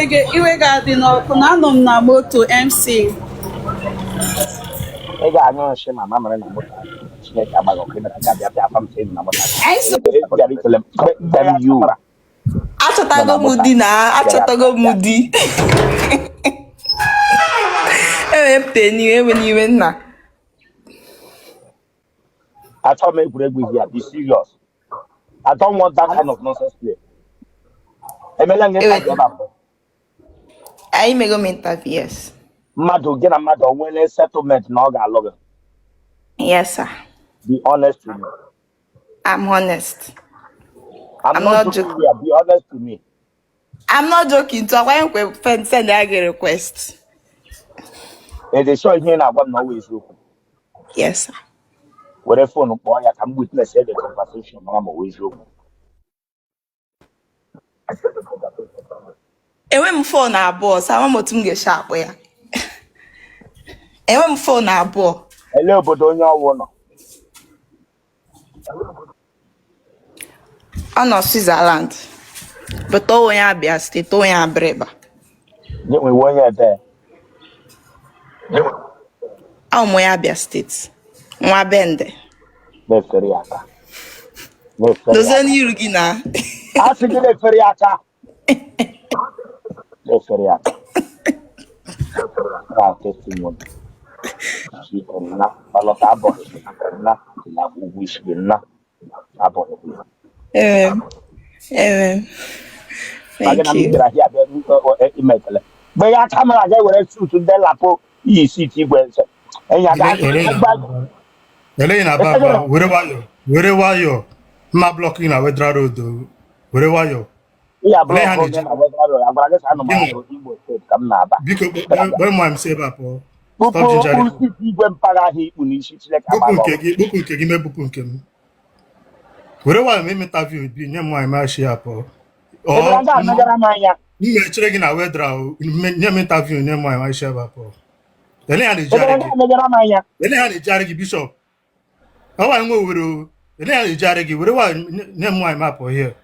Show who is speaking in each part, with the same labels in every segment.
Speaker 1: Iwe ga-adị n'ọkụ na anọ m na moto MC.
Speaker 2: Ị ga-anyụ nsị ma mamịrị na moto. Chineke agbaghị ọkụ ịbịara ga bịa bịa gwa m sị na moto. Bịara ikele m damn you.
Speaker 3: Achọtago m di na achọtago m di. Enwe m tee n'iwe enwe n'iwe nna.
Speaker 2: Achọ m egwuregwu here, be serious. I don't want that kind of nonsense play. Emela m interview ebe a mbụ.
Speaker 3: Anyị mego m interview, yes.
Speaker 2: Mmadụ gị na mmadụ o nwere settlement na ọ ga-alụ gị.
Speaker 3: Yes, sir.
Speaker 2: Be honest to me.
Speaker 3: I'm honest.
Speaker 2: I'm
Speaker 3: I'm
Speaker 2: not
Speaker 3: not
Speaker 2: joking
Speaker 3: joking.
Speaker 2: here. Be honest to me.
Speaker 3: I'm not joking. So akwa nkwe send ya gị request.
Speaker 2: Ị dị sure ihe ị na-agwa m na ọ wụ eziokwu?
Speaker 3: Yes, sir.
Speaker 2: Were phone kpọọ ya ka m witness the conversation mara ma ọ wụ eziokwu.
Speaker 3: Enwe m phone abụọ, so ama m otu m ga-esi akpọ ya. Enwe m phone abụọ.
Speaker 2: Elee obodo onye ọwụ nọ?
Speaker 3: Ọ nọ Switzerland. But ọ onye Abia State, onye Abịrịba.
Speaker 2: Gị nwewe onye ebe?
Speaker 3: Awụ m onye Abia State. Nwa Bende.
Speaker 2: Na-efere ya aka. Na-efere ya
Speaker 3: Dozie
Speaker 2: aka.
Speaker 3: n'iru gị na.
Speaker 2: A sị gị na-efere ya aka. Na-efere ya aka. Na testimony. Chi nna ọlọta abọghị nna na ụgwọ isi gị nna abọghị.
Speaker 3: Amen. Amen.
Speaker 2: Maka
Speaker 3: Thank
Speaker 2: na m
Speaker 3: you.
Speaker 2: bịara hịa bịa ime ekele. Mgbe ya camera ga-ewere suit ndị lapo iyi suit igwe nse. Enyi aga
Speaker 4: Ele na aba aba were nwayọ were nwayọ mma block gị na Wetheral Road o. Were nwayọ.
Speaker 2: Iya
Speaker 4: Ele ha
Speaker 2: block onye
Speaker 4: na-eji
Speaker 2: na Wetheral Road agwara gị sị anụ m ahụ Imo State ka m na-aba.
Speaker 4: Biko kpee mma m si ebe a pụọ.
Speaker 2: Kpụpụ
Speaker 4: Stop gingering.
Speaker 2: okpu suit igwe mpaghara ahụ ikpu n'isi Chineke
Speaker 4: Kpụpụ
Speaker 2: agbaghị
Speaker 4: nke
Speaker 2: ọkụ.
Speaker 4: gị kpụpụ nke gị mebupụ nke m. Were nwayọ ma ime interview bi nye m nwaanyị ma shi ya pụọ.
Speaker 2: Ị bịara
Speaker 4: Ọ
Speaker 2: nga megara m anya.
Speaker 4: m mechere gị na Wetheral o, nye m interview nye m nwaanyị ma shi ebe a pụọ. Ele ha
Speaker 2: Ị
Speaker 4: na-ejigharị
Speaker 2: bịara
Speaker 4: gị.
Speaker 2: nga megara m anya.
Speaker 4: Ele ha na-ejigharị gị bishọp. Ọ nwaanyị nwe Owerri o. Ele ha na-ejigharị gị were nwayọ nye m nwaanyị ma pụọ here.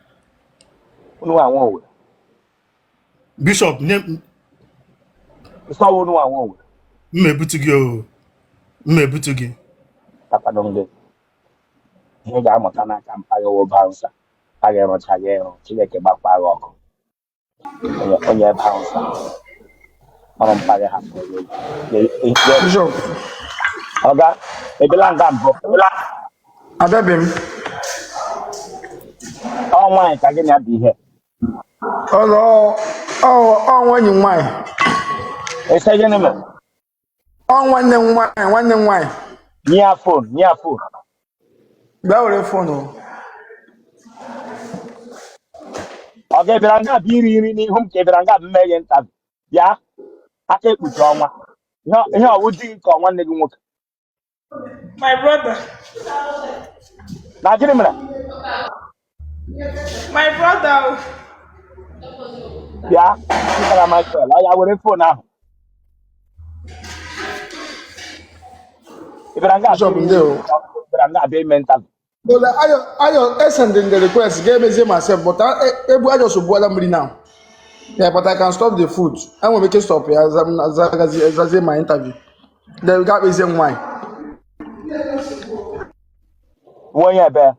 Speaker 2: Unu nwa Owerri.
Speaker 4: Bishọp nye m
Speaker 2: Nsọwụ unu nwa Owerri.
Speaker 4: m ebutu gị o. M ebutu gị.
Speaker 2: Takwado m gị. Ihe ị ga-amụta n'aka mpaghara wụ bouncer. Mpaghara ịrụcha gị ịrụ Chineke gbakwa gị ọkụ. Onye onye bouncer. Ọrụ mpaghara hapụrụ gị.
Speaker 5: Bishop,
Speaker 2: Ọga, ebela nga mbụ.
Speaker 5: abịabeghị m.
Speaker 2: Ọ nwaanyị ka gị na ya bụ ihe.
Speaker 5: Ọlọ ọ ọ nwanyi nwaanyị.
Speaker 2: Ese gịnị mere?
Speaker 5: Ọ nwanne m nwaanyị, nwanne m nwaanyị.
Speaker 2: Nye ya phone, nye ya phone.
Speaker 5: Bịa were phone o.
Speaker 2: Ọ ga-ebịara nga bụ iri nri n'ihu m ka ị bịara nga bụ mmeghe interview. Bịa, aka ekpuchi ọnwa. Ihe ọwụ di gị ka ọ nwanne gị nwoke.
Speaker 6: My brother.
Speaker 2: Na gịnị mere?
Speaker 6: My brother.
Speaker 2: Bịa, chịtara Michael, ọ ya were phone ahụ. Ị bịara nga
Speaker 5: Bishop
Speaker 2: abịa iri
Speaker 5: ndewo.
Speaker 2: nri ka ọ bịara nga abịa ime interview.
Speaker 5: But ayo I sending the request ga-emezie myself but ebu ayo so buola mmiri now. Yeah, but I can stop the food. Enwere m ike stop ya zazie my interview. Then ga kpezie m nwaanyị.
Speaker 2: Nwa onye ebe?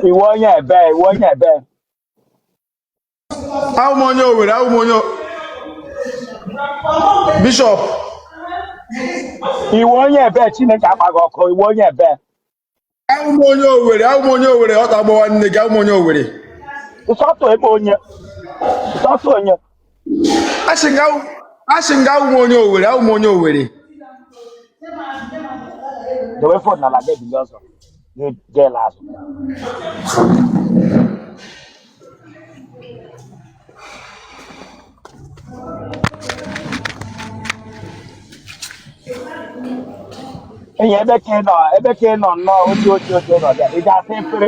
Speaker 2: Iwe onye ebe? Iwe onye ebe?
Speaker 5: Awụ m onye Owerri, awụ m onye Bishop.
Speaker 2: Iwe onye ebe? Chineke agba gị ọkụ. Iwe onye ebe?
Speaker 5: Awụ m onye Owerri, awụ m onye Owerri, ọ ga-agbawa nne gị, awụ m onye Owerri.
Speaker 2: Nsọtụ ebe onye? Nsọtụ onye?
Speaker 5: Asị nga awụ m onye Owerri, awụ m onye Owerri.
Speaker 2: Dewe phone n'ala gị ebili ọzọ. Gị jee laa azụ. Enyi ebe ka ị nọ ebe ka ị nọ nnọọ oche oche oche nọ bịa ị ga-asa efere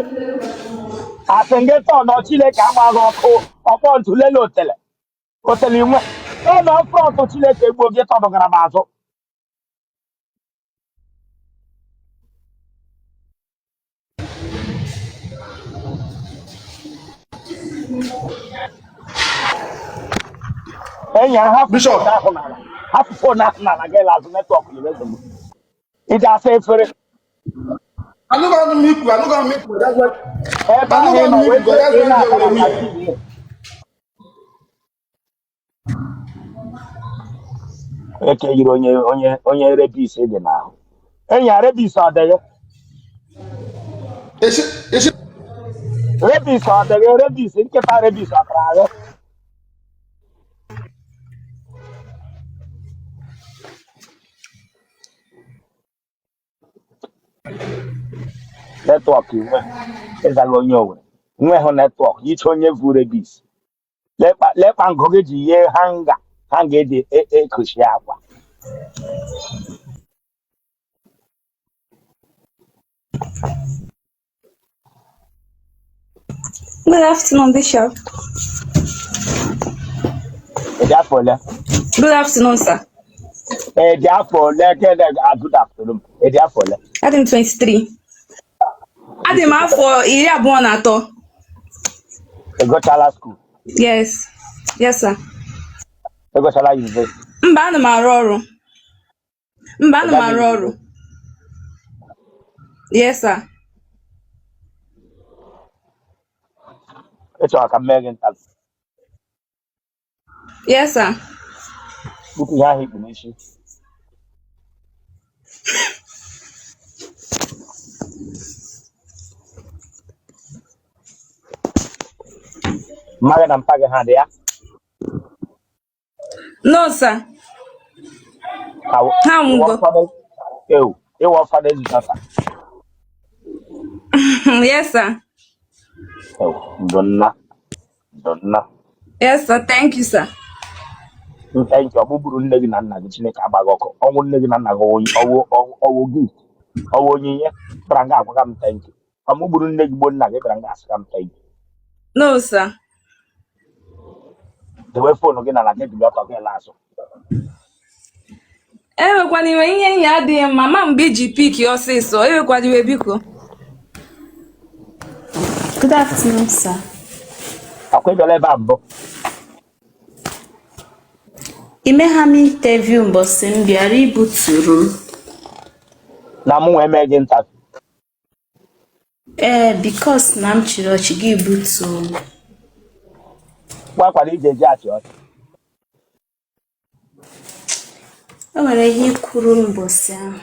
Speaker 2: asị gị tọọ nọ Chineke agba gị ọkụ ọkpọ ntụlele otele otele inwe tọọ nọ front Chineke egbuo gị tọdụgara m azụ. Enyi ya, hapụ
Speaker 5: Bishop.
Speaker 2: phone ahụ n'ala, hapụ phone ahụ n'ala gị lazụ network nyere nsogbu. Iji asa efere?
Speaker 5: Anụghị ọnụ m ikwu, anụghị m ikwu, that's why.
Speaker 2: Ebe ahụ
Speaker 5: Anụghị
Speaker 2: ị nọ
Speaker 5: m
Speaker 2: wee
Speaker 5: ikwu, that's
Speaker 2: ị
Speaker 5: why
Speaker 2: na-akara
Speaker 5: were
Speaker 2: na
Speaker 5: wee.
Speaker 2: TV. Eke yiri onye rabies dị n'ahụ. Enyi ya, rabies ọ dịghị?
Speaker 5: Eshi eshi.
Speaker 2: Rabies ọ dịghị? Rabies nkịta, rabies ọ tara ahụ? Network nwe ịzaghị onye Owere nwe hụ network iche onye vu rabies. Lekpa lekpa ngụ gị ji yie hanger, hanger eji ekochi akwa.
Speaker 7: Good afternoon, Bishop.
Speaker 2: Ị dị afọ ole?
Speaker 7: Good afternoon, sir.
Speaker 2: Ị dị afọ ole? Gịnị? Good afternoon. Ị dị afọ ole?
Speaker 7: Adị m 23. Adị m afọ 23.
Speaker 2: Ị gụchala school?
Speaker 7: Yes. Yes, sir.
Speaker 2: Ị gụchala university?
Speaker 7: Mba, ana m arụ ọrụ. Mba,
Speaker 2: Ị
Speaker 7: ana m
Speaker 2: gaghị
Speaker 7: arụ ọrụ.
Speaker 2: university?
Speaker 7: Yes, sir.
Speaker 2: Ị chọrọ ka m mee gị interview?
Speaker 7: Yes, sir.
Speaker 2: Kpụpụ ihe ahụ ikpu n'isi. Mma gị na mpa gị ha dị ya?
Speaker 7: No, sir.
Speaker 2: Ka
Speaker 7: Ha
Speaker 2: ịwọ
Speaker 7: nwụgo.
Speaker 2: ụfọdụ ewu ịwọ ụfọdụ ezutata.
Speaker 7: Yes, sir.
Speaker 2: Ewu ndonna ndonna.
Speaker 7: Yes, sir. Thank you, sir.
Speaker 2: Nte nke ọ gbụgburu nne gị na nna gị, Chineke agbaghị ọkụ. Ọnwụ nne gị na nna gị ọwụ ọwụ gị ọwụ onyinye bịara nga agwaga m thank you. Ọmụ gburu nne gị gbuo nna gị bịara nga asịga m thank you?
Speaker 7: No, sir.
Speaker 2: Dewe phone gị n'ala gị, bili ọtọ gị laa azụ.
Speaker 7: Ewekwana iwe, ihe enyi adịghị mma ma mgbe iji pick ọsịsọ. Ewekwana iwe, biko.
Speaker 8: Good afternoon, sir.
Speaker 2: Akwa ị bịala ebe a mbụ?
Speaker 8: Imegha m interview mbọsị m bịara, ibuturu m.
Speaker 2: Na mụ nwee mee gị interview?
Speaker 8: Ee, because na m chịrị ọchị, gị butuo m.
Speaker 2: Gwakwara iji eji achị ọchị.
Speaker 8: O nwere ihe i kwuru mbọsị ahụ.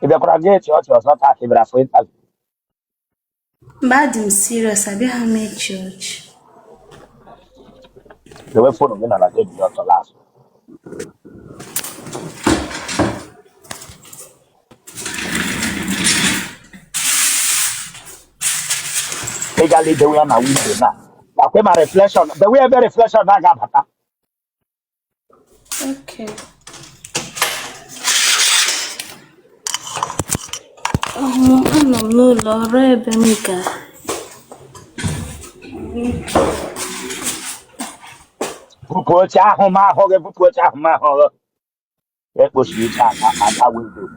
Speaker 2: Ị bịakwara gị echi ọchị ọzọ taa ka ị bịara for interview?
Speaker 8: Mgbe adị m serious, abịaghị m echi ọchị.
Speaker 2: Dewe phone gị n'ala gị, bili ọtọ laa azụ. Ị gala idewe ya na window na akwa ma reflection, dewe ebe reflection na-aga abata.
Speaker 8: Okay. Ọhụ, anọ m n'ụlọ ọrụ ebe m ga.
Speaker 2: Bupụ oche ahụ ma ahụ gị, bupụ oche ahụ ma ahụ gị. Ekpochiri iche aka aka window.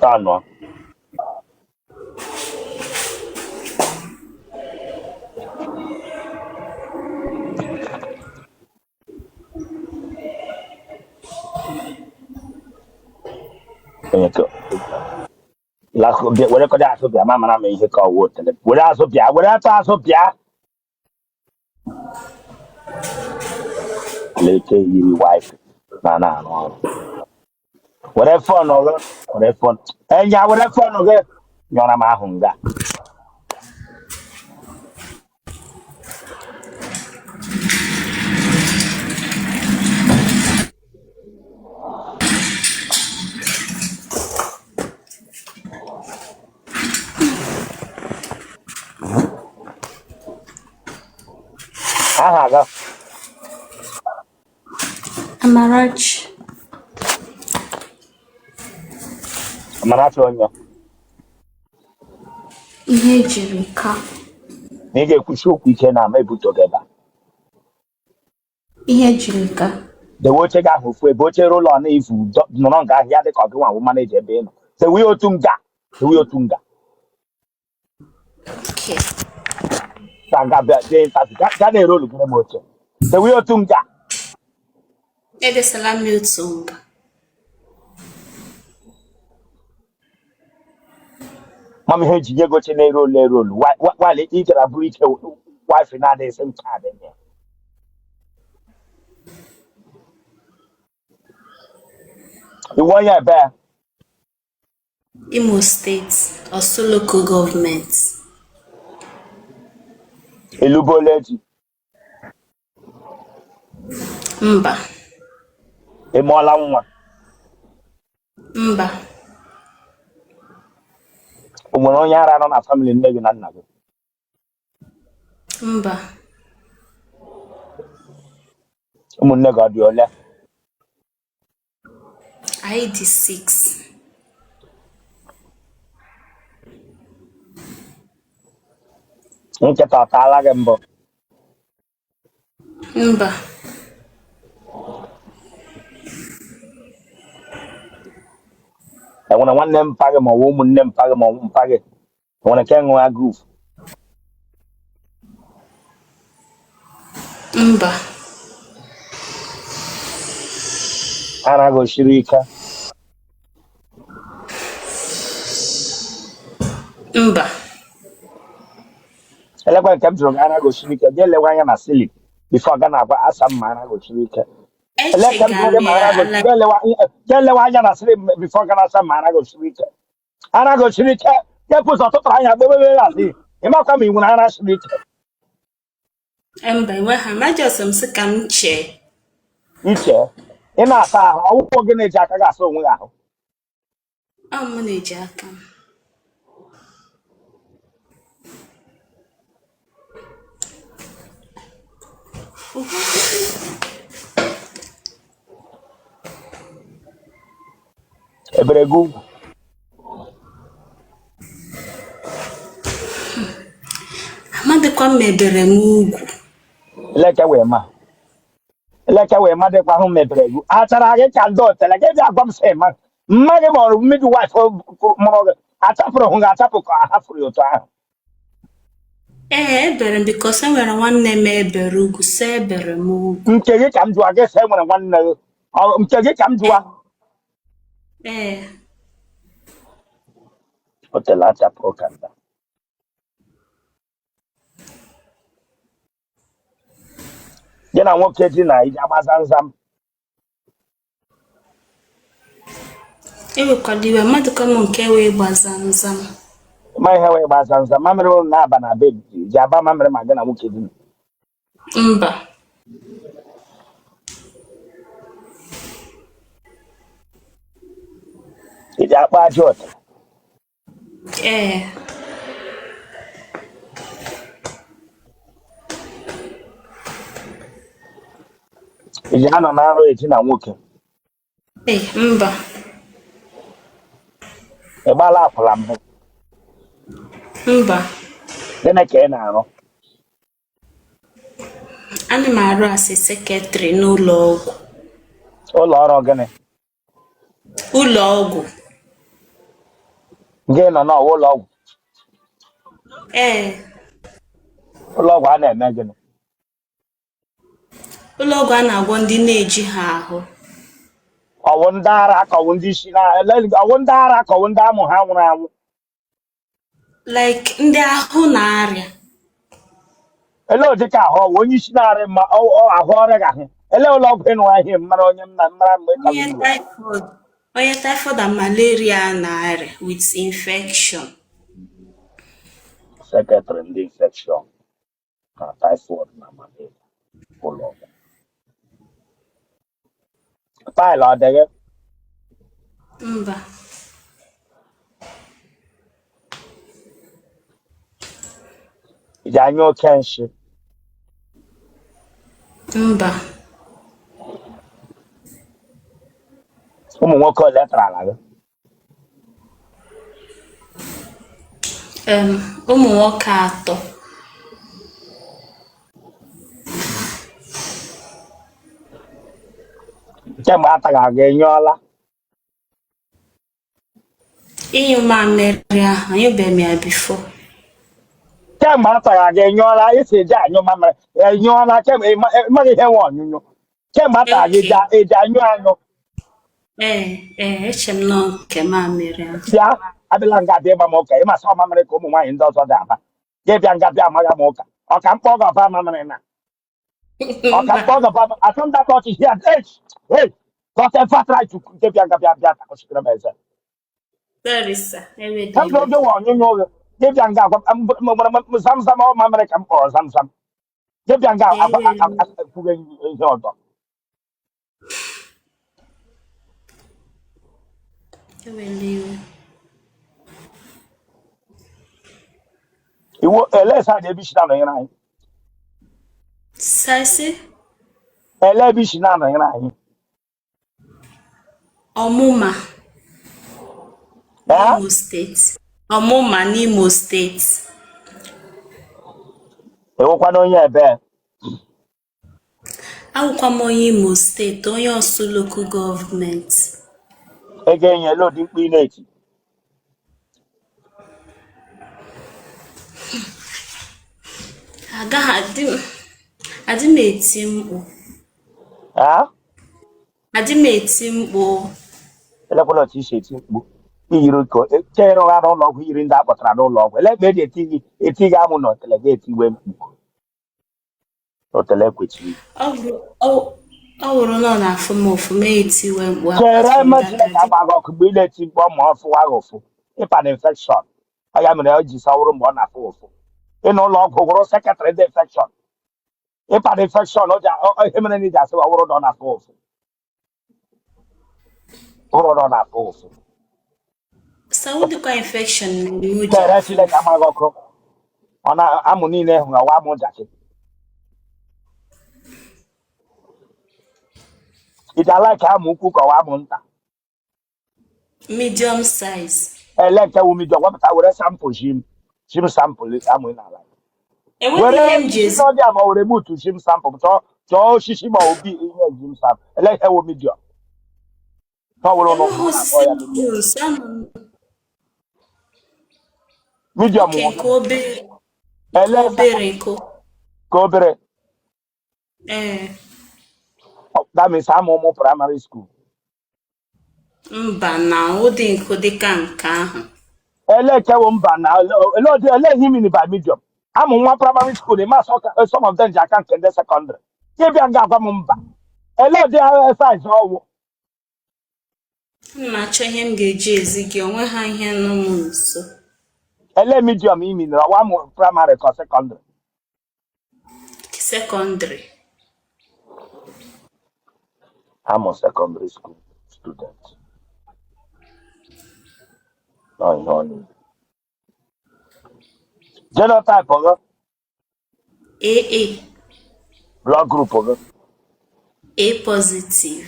Speaker 2: Taa nọ. Onye ka were kọdị azụ bịa ma mara m ihe ka ọwụ otele. Were azụ bịa, were atọ azụ bịa. Leke yiri wife na na-arụ ọrụ. Were phone gị, were phone. Enya, were phone gị. Nyọrọ m ahụ nga. Aha gị?
Speaker 8: Amarachi.
Speaker 2: Amarachi onye?
Speaker 8: Ihe jiri ka.
Speaker 2: Na ị ga-ekwusi okwu ike na ama ebuto gị ebe a.
Speaker 8: Ihe jiri ka.
Speaker 2: Dewe oche gị ahụ ofu ebe, oche ụlọ na ivu nọrọ nga ahịa dị ka ọ gị nwa maneja ebe ị nọ. Dewe ya otu nga, dewe ya otu nga.
Speaker 8: Okay.
Speaker 2: Ka nga bịa jee interview, ga na-ere olugoro m oche. Dewe ya otu nga.
Speaker 8: Edesala m ya otu nga.
Speaker 2: Mama ihe ji nye gị oche na-eru olu eru olu wale ị gara buru ike wifi na-adịghị SIM card nye. Ị wụ onye ebe?
Speaker 8: Imo State, Orsu Local Government.
Speaker 2: Ị lụbuola di?
Speaker 8: Mba.
Speaker 2: Ị mụọla nwa?
Speaker 8: Mba.
Speaker 2: O nwere onye ara nọ na family nne gị na nna gị?
Speaker 8: Mba.
Speaker 2: Ụmụnne gị ọ dị ole?
Speaker 8: Anyị dị 6.
Speaker 2: Nkịta ọ taala gị mbụ?
Speaker 8: Mba.
Speaker 2: Enwere nwanne mpa gị ma ọ bụ ụmụnne mpa gị ma ọ bụ mpa gị enwere nke ṅụa guf?
Speaker 8: Mba.
Speaker 2: Ara gị o siri ike?
Speaker 8: Mba.
Speaker 2: Elekwa nke m jụrụ gị, ara gị o siri ike, gị elewe anya na ceiling before ga na-agwa asa m ma ara gị o siri ike. Ele nke m jụrụ gị ma ara gị gị elewe anya na ceiling before ga na-asa m ma ara gị o siri ike. Ara gị o siri ike, gepụ ụzọ tụtụrụ anya gbebebe azị, ịmakwa ma ị nwere ara siri ike.
Speaker 8: Mba, enweghị m. Ajọsọ m sị ka m chee.
Speaker 2: Iche ị na-asa ahụ, ọwụkwọ gị na-eji aka gị asa onwe gị ahụ?
Speaker 8: Ọ mụ na-eji aka m.
Speaker 2: Ebere gị ugwu?
Speaker 8: Amadịkwa m ma ebere m ugwu.
Speaker 2: Eleke wee ma, eleke wee ma dịkwa hụ mebere gị achara gị ka ndị otele gị bịa gwa m sị ma mma gị ma ọ bụ midwife mụrụ gị achapụrụ hụ gị achapụ ka a hafụrụ ya otu ahụ.
Speaker 8: Ee, ebere m because enwere nwanne m ebere ugwu, so ebere m ugwu.
Speaker 2: Nke gị ka m jụwa gị sị enwere nwanne gị. Nke gị ka m jụwa.
Speaker 8: Ee.
Speaker 2: Otele achapụrụ ka nda gị na nwoke di na iji agba zamzam.
Speaker 8: Ewekwala iwe, amadịkwa m nke wụ ịgba zamzam.
Speaker 2: Ma ihe wee gba zamzam, mamịrị ụlọ na-aba na bed ji aba mamịrị ma gị na nwoke di.
Speaker 8: Mba.
Speaker 2: Iji akpa aja ọta?
Speaker 8: Ee.
Speaker 2: Iji anọ na nrọ edina nwoke?
Speaker 8: Ee, mba.
Speaker 2: Ị gbaala akwụla mbụ?
Speaker 8: Mba.
Speaker 2: Gịnị ka ị na-arụ?
Speaker 8: Ana m arụ as a secretary n'ụlọ ọgwụ.
Speaker 2: Ụlọ ọrụ gịnị?
Speaker 8: Ụlọ ọgwụ.
Speaker 2: Gị nọ n'ọwa ụlọ ọgwụ?
Speaker 8: Ee.
Speaker 2: Ụlọ ọgwụ a na-eme gịnị?
Speaker 8: Ụlọ ọgwụ a na-agwọ ndị na-eji ha ahụ.
Speaker 2: Ọwụ ndị ara ka ọwụ ndị isi na ọwụ ndị ara ka ọwụ ndị amụ ha nwụrụ anwụ?
Speaker 8: Like ndị ahụ na-arịa.
Speaker 2: Ele ụdị ka ahụ ọwụ onye isi na-arị mma ahụ ọrịa gị ahụ? Ele ụlọ ọgwụ ịnụ ahịa mara onye m na mara mgbe ka
Speaker 8: Onye typhoid, onye typhoid and malaria na-arịa with infection.
Speaker 2: Secretary ndị infection na typhoid na malaria ụlọ ọgwụ pile ọ dịghị?
Speaker 8: Mba.
Speaker 2: Iji anya oke nshi?
Speaker 8: Mba.
Speaker 2: Ụmụ nwoke ole tarala gị?
Speaker 8: Ụmụ nwoke atọ.
Speaker 2: Kemgbe ataghị aga enyụọla?
Speaker 8: Ịnyụ mamịrị ahụ, anyụbeghị m ya before.
Speaker 2: Kemgbe ataghị aga enyụọla? Isi eji anyụ mamịrị, enyụọla kemgbe? Ịmaghị ihe nwe ọnyụnyụ? Kemgbe ataghị
Speaker 8: Okay.
Speaker 2: eji anyụ anyụ?
Speaker 8: Ee, eche m nọ nke mamịrị ahụ.
Speaker 2: Bịa, abịala nga abịa ịgba m ụka. Ịmasị ọ mamịrị ka ụmụ nwaanyị ndị ọzọ dị aba gị bịa nga bịa amaghị m ụka. Ọka mkpọ gọba mamịrị na ọka mkpọ gọba asọmdata ọchịchị ya. Hey, hey, got ever try to nke bịa nga bịa bịa takọchikere m eze.
Speaker 8: Sorry, sir. Ewela
Speaker 2: Ka m
Speaker 8: iwe.
Speaker 2: oge nwe ọnyụnyụ oge gị bịa nga agwa m zamzam. Ọ mamịrị ka m kpọrọ zamzam. Gị bịa nga agwa
Speaker 8: Ewela iwe.
Speaker 2: ekwughị ihe ọzọ.
Speaker 8: Ewela iwe.
Speaker 2: Iwu ele side ebe isi na-anọnyere anyị?
Speaker 8: Sasi.
Speaker 2: Ele ebe isi na-anọnyere anyị?
Speaker 8: Ọmụma.
Speaker 2: Ee?
Speaker 8: N'Imo Steeti. Ọmụma n'Imo Steeti.
Speaker 2: Ewekwana onye ebe?
Speaker 8: Awụkwa m onye Imo Steeti, onye Orsu Local Government.
Speaker 2: Ego enyi, ele ụdị mkpu ị na-eti?
Speaker 8: Agaghị adị m adị m eti mkpu.
Speaker 2: Ee?
Speaker 8: Adị m eti mkpu.
Speaker 2: Elekwala otu isi eti mkpu. Iyiri ka chere ụgha n'ụlọ ọgwụ, yiri ndị a kpọtara n'ụlọ ọgwụ. Ele mgbe eji eti gị, eti gị amụ na otele gị etiwe mkpu otele ekwechiri.
Speaker 8: Ọ bụrụ na ọ na-afụ m ụfụ, ma etiwe mkpu
Speaker 2: Chere.
Speaker 8: apart from
Speaker 2: Eme
Speaker 8: that,
Speaker 2: Chineke
Speaker 8: adị
Speaker 2: agba gị ọkụ mgbe ị na-eti mkpu ma ọ fụwa gị ụfụ. Ịpa na infection ọ ya mere o ji sawụrụ mgbe ọ na-afụ ụfụ. Ị na ụlọ ọgwụ gwụrụ secretary dị infection, ịpa na infection o ji ihe mere na iji asị ọ wụrụ na ọ na-afụ ụfụ, ụrụ na ọ na-afụ ụfụ.
Speaker 8: Sawudikwa infection na-eme o ji
Speaker 2: Chere.
Speaker 8: afụ
Speaker 2: Chineke
Speaker 8: ụfụ.
Speaker 2: agba gị ọkụ. Ọ na-amụ niile hụrụ ọwa amụ njakị. Iji ala ka amụ ukwu ka ọwa amụ nta?
Speaker 8: Medium size.
Speaker 2: Ele nke wu medium? Wepụta, were sample jim jim sample amụ ị na-ala.
Speaker 8: Enweghị
Speaker 2: Were
Speaker 8: ihe m ji
Speaker 2: osisi
Speaker 8: ezi.
Speaker 2: n'ọdị a ma were buutu jim sample. Chọọ, chọọ osisi ma obi ihe jim sample. Ele ihe wu medium? Ọ wụrụ
Speaker 8: Enweghị
Speaker 2: n'ụkwụ na-akpọ
Speaker 8: osisi
Speaker 2: ya
Speaker 8: m
Speaker 2: medium.
Speaker 8: dị nso anọ m.
Speaker 2: Medium
Speaker 8: Oke
Speaker 2: wụ
Speaker 8: nke obere nke
Speaker 2: ele
Speaker 8: obere nke
Speaker 2: ka obere.
Speaker 8: Ee.
Speaker 2: That means amụ ụmụ primary school.
Speaker 8: Mba, na ụdị nkụ dịka nke ahụ.
Speaker 2: Ele nke wụ mba na ele ụdị ele ihe mean by medium? Amụ nwa primary school, ịma sọ some of them ji aka nke ndị secondary. Gị bịa nga agwa m mba. Ele ụdị size ọwụ?
Speaker 8: Ana m achọ ihe m ga-eji ezi gị onwe ha ihe nọ m nso.
Speaker 2: Ele medium imi na ọwa amụ primary ka secondary?
Speaker 8: Secondary.
Speaker 2: Amụ secondary school student nọ ihe ọ na-eme. Genotype gị?
Speaker 8: AA.
Speaker 2: Blood group gị?
Speaker 8: A positive.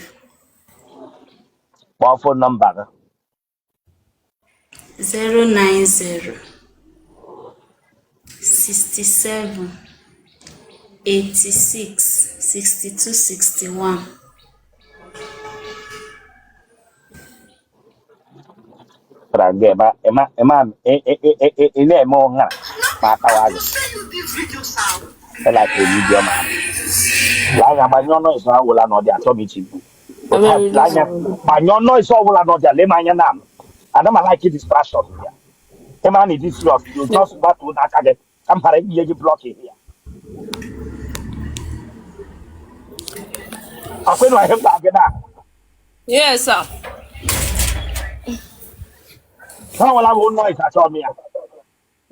Speaker 2: Kpọọ phone number gị.
Speaker 8: 090 67 86 62 61.
Speaker 2: Tara gị ema ema ema ị na-eme ụṅara ma atawa gị like medium ahụ. Lee anya, gbanyụọ noise ọbụla na ọ dị achọ m ichi mkpu. Lee anya, gbanyụọ noise ọbụla na ọ dị. Lee m anya na ana m like distraction ya. Ịma na ịdị serious, you just gbatuo n'aka gị ka m ghara inye gị block ya. Akwenu ihe m gwara gị na
Speaker 7: Yes, sir.
Speaker 2: Ha ọbụla bụ noise, achọ m ya.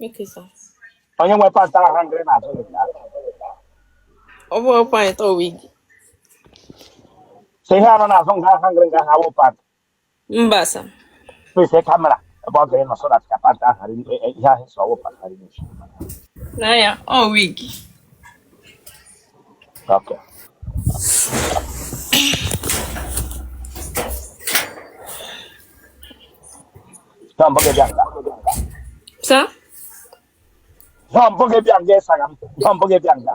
Speaker 7: Okay, sir.
Speaker 2: Onye nwe pant ahụ hangịrị n'azụ gị?
Speaker 7: Ọ bụghị pant, ọ wig.
Speaker 2: So ihe anọ n'azụ nga hangịrị nga ha wụ pant?
Speaker 7: Mba, sir.
Speaker 2: Face camera ebe ọ ga-enọ so that ka pant ahụ ghara ihe ahụ so ọwụ pant ghara ime.
Speaker 7: Na ya, ọ wig.
Speaker 2: Okay. Chọọ mbụ gị bịa nga?
Speaker 7: Sir?
Speaker 2: Ihe mbụ gị bịa nga ịsaga m, ihe mbụ gị bịa nga.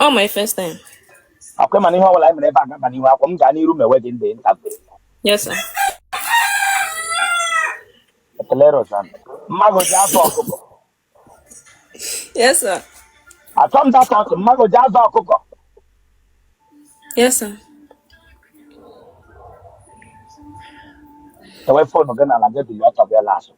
Speaker 9: All my first time.
Speaker 2: Akwa mana ihe ọbụla anyị mere ebe a gaba n'ihu akwụkwọ m gaa n'iru ma enwe gị ndị interview.
Speaker 9: Yes, sir.
Speaker 2: Ekele Rosanna. Mmadụ ji azụ ọkụkọ.
Speaker 9: Yes, sir.
Speaker 2: Achọ m data ọchị, mmadụ ji azụ ọkụkọ.
Speaker 9: Yes, sir.
Speaker 2: Tewe phone gị n'ala gị bilie ọtọ bịa azụ.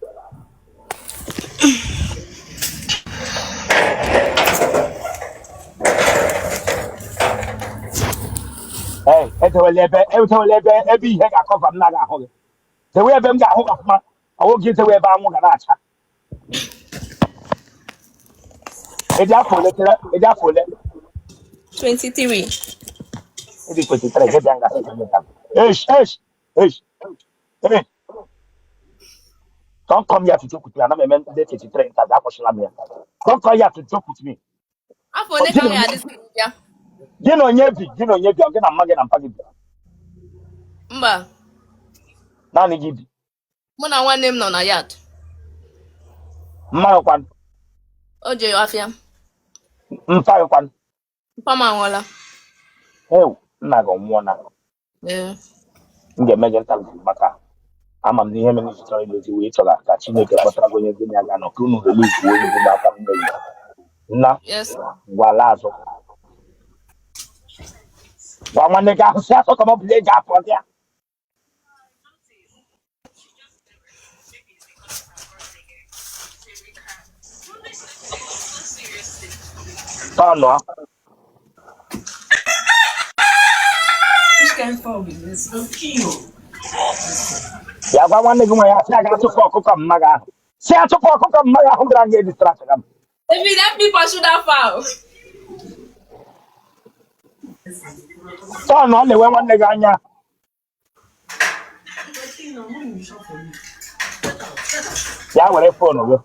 Speaker 2: Ee, edewela ebe edewela ebe ebe ihe ga-akọva m naghị ahụ gị. Dewe ebe m ga-ahụ gị ọfụma, ọwụ gị dewe ebe anwụ ga na-acha. Ịdị afọ ole tere? Ịdị afọ ole?
Speaker 9: 23.
Speaker 2: Ịdị 23 gị bịa nga sị gị interview. Eish, eish, eish, eish. Don't come here to joke with me. Ana m eme ndị 23 interview, akwụsịla m ya. Don't come here to joke with me.
Speaker 9: Afọ ole ka m ya adịzi ya?
Speaker 2: Gị na onye bi, gị na onye bi, ọ gị na mma gị na mpa gị bi?
Speaker 9: Mba,
Speaker 2: Naanị gị bi?
Speaker 9: Mụ na nwanne m nọ na yard.
Speaker 2: Mma gị kwanụ?
Speaker 9: O jere afịa.
Speaker 2: Mpa gị kwanụ?
Speaker 9: Mpa m anwụọla.
Speaker 2: Ew, nna gị ọ nwụọla?
Speaker 9: Ee.
Speaker 2: M ga-eme gị interview maka ama m na ihe mere iji chọrọ ịlụ di wee chọrọ ka Chineke kpọtara gị onye gị na ya ga-anọ ka unu release onye bụ n'aka mmehie. Nna
Speaker 9: Yes.
Speaker 2: gwa ala azụ. Gwa nwanne gị ahụ si asọ ka ọ bụla eji afọ gị a. Tọnụọ.
Speaker 6: Which kind of fowl be this?
Speaker 2: Ya gwa nwanne gị nwaanyị asị a ga-atụfu ọkụkọ mma gị ahụ. Si atụfu ọkụkọ mma gị ahụ bịara nga edistract m.
Speaker 9: David, help me pursue that fowl.
Speaker 2: Tọnụọ lewe nwanne gị anya. Ya were phone gị.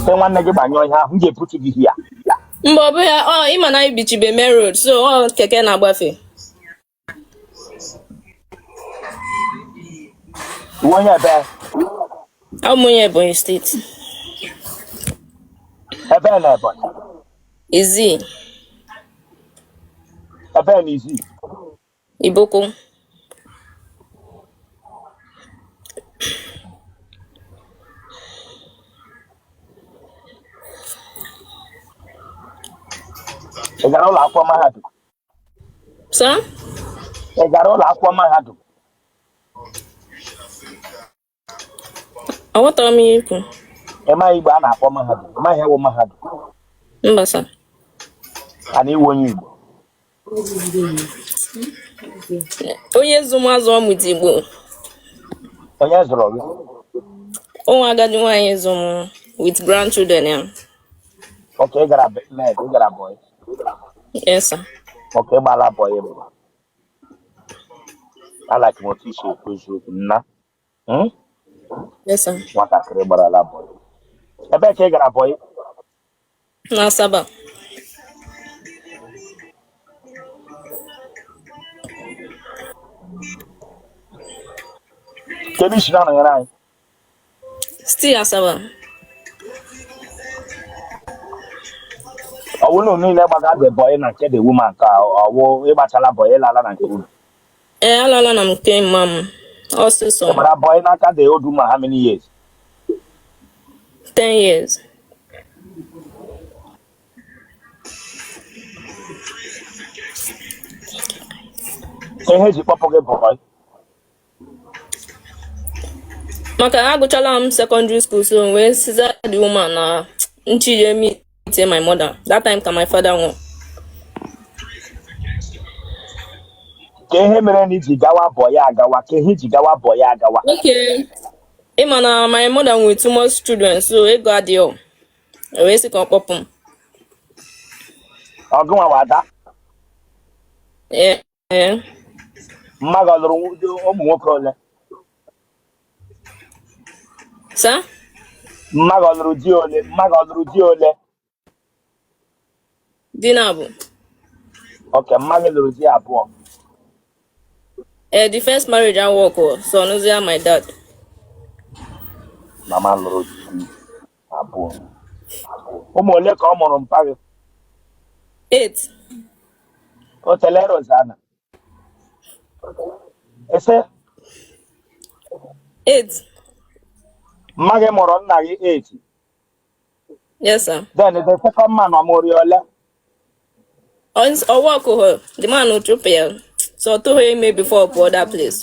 Speaker 2: Sị nwanne gị gbanyụọ ihe ahụ, m ga-ebutu gị hia.
Speaker 9: Mba, ọ bụghị ọ ịma na anyị bichibe main road, so ọ keke na-agbafe.
Speaker 2: Iwe onye ebe?
Speaker 9: Abụ m onye Ebonyi steeti.
Speaker 2: Ebe na Ebonyi?
Speaker 9: Izi.
Speaker 2: Ebe na Izi?
Speaker 9: Iboko.
Speaker 2: Ị gara ụlọ akwụkwọ mahadum?
Speaker 9: Sir?
Speaker 2: Ị gara ụlọ akwụkwọ mahadum?
Speaker 9: Aghọtara m ihe ikwu.
Speaker 2: Ị maghị Igbo a na-akpọ mahadum? Ị maghị ewu mahadum?
Speaker 9: Mba, sir.
Speaker 2: A na iwu onye Igbo?
Speaker 9: Onye zụ m azụ ọmụ dị Igbo.
Speaker 2: Onye zụrụ gị?
Speaker 9: Ụmụ agadi nwaanyị zụ m with grandchildren ya.
Speaker 2: Okay, ị gara med, ị gara boy.
Speaker 9: Yes, sir.
Speaker 2: Okay, ị gbala boy bụ. Alaki m otu isi ekwu eziokwu nna.
Speaker 9: Yes, sir.
Speaker 2: Nwatakịrị gbarala boy. Ebee ka ị gara boy?
Speaker 9: Na Asaba.
Speaker 2: Kedu isi na-anọnyere anyị?
Speaker 9: Still Asaba.
Speaker 2: Ọwụ na unu niile gbaga the boy na nke the woman ka ọwụ ịgbachala boy ịlala na nke unu?
Speaker 9: Ee, alala na m nke mma m. Ọsịsọ.
Speaker 2: Ị gbara boy n'aka the old woman how many years?
Speaker 9: 10 years.
Speaker 2: Ihe eji kpọpụ gị boy?
Speaker 9: Maka agụchala m secondary school, so wee siza the woman na nchije meet my mother. That time ka my father nwụrụ.
Speaker 2: Ka ihe mere na iji gawa boy agawa, ka ihe iji gawa boy agawa.
Speaker 9: Okay. Ịma na my mother nwere too much children, so ego adịghị. Wee sị ka ọ kpọpụ m.
Speaker 2: Ọgụ nwa wada?
Speaker 9: Ee.
Speaker 2: Mma gị ọ lụrụ ụmụ nwoke ole?
Speaker 9: Sir?
Speaker 2: Mma gị ọ lụrụ di ole? Mma gị ọ lụrụ di ole?
Speaker 9: Di na abụ.
Speaker 2: Okay, mma gị lụrụ di abụọ.
Speaker 9: Eh, the first marriage I work so ọnụzi my dad.
Speaker 2: Mama lụrụ di abụọ. Ụmụ ole ka ọ mụrụ mpa gị?
Speaker 9: 8.
Speaker 2: Otele Rosanna. Ese
Speaker 9: 8.
Speaker 2: mma gị mụrụ nna gị 8.
Speaker 9: Yes, sir.
Speaker 2: Then the second man ọ mụrụ ya ole?
Speaker 9: Ọ work ho, the man chụpụ ya. So ọ tụghị ime before pụọ that place.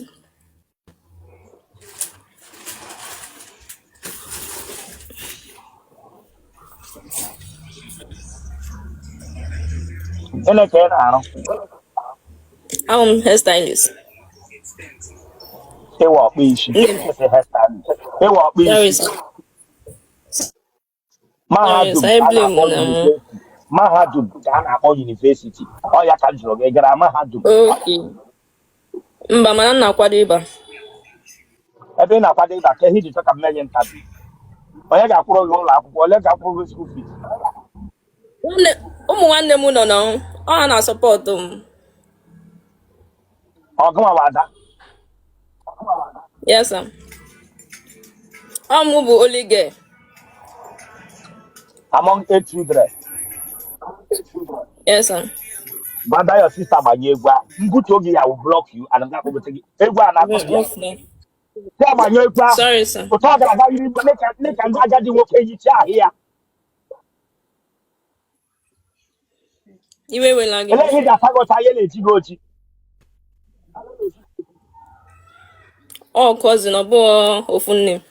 Speaker 2: Gịnị ka ị na-arụ?
Speaker 9: Ahụ m hairstylist.
Speaker 2: Ịwa ọkpụ isi.
Speaker 9: Nne
Speaker 2: Ese hairstylist. Ịwa ọkpụ
Speaker 9: Sorry,
Speaker 2: isi.
Speaker 9: sir. Sorry,
Speaker 2: Mahadum
Speaker 9: sir. I
Speaker 2: ka a
Speaker 9: blame
Speaker 2: na-akpọ
Speaker 9: na mụ.
Speaker 2: university. Mahadum ka a na-akpọ university. Ọ ya ka m jụrụ gị, ị gara mahadum?
Speaker 9: Okay. Mba, mana m na-akwado ịba.
Speaker 2: Ebe ị na-akwado ịba ka ihe iji chọ ka m mee gị interview. Onye ga-akwụrụ gị ụlọ akwụkwọ? Ole ga-akwụrụ gị school fees?
Speaker 9: Ụmụ nwanne m nọ na ọ ha na-asọpọtụ m.
Speaker 2: Ọ gụnwa wa ada?
Speaker 9: Yes, sir. Ọ mụ bụ only girl.
Speaker 2: Among 8 children.
Speaker 9: Yes, sir.
Speaker 2: Brother, your sister gbanye egwu a. Mbutu oge ya will block you and ga-akpọgote gị. Egwu a na-akpọ gị ya. Ya gbanye egwu ahụ.
Speaker 9: Sorry, sir.
Speaker 2: Ụtọ ọ gara aga yiri dịka ndị agadi nwoke yichi ahụ ya.
Speaker 9: Iwe wela gị.
Speaker 2: Elee ihe ị ga-asa gị ọcha ihe na-eji gị oji?
Speaker 9: Ọ cousin, ọ bụghị ofu nne.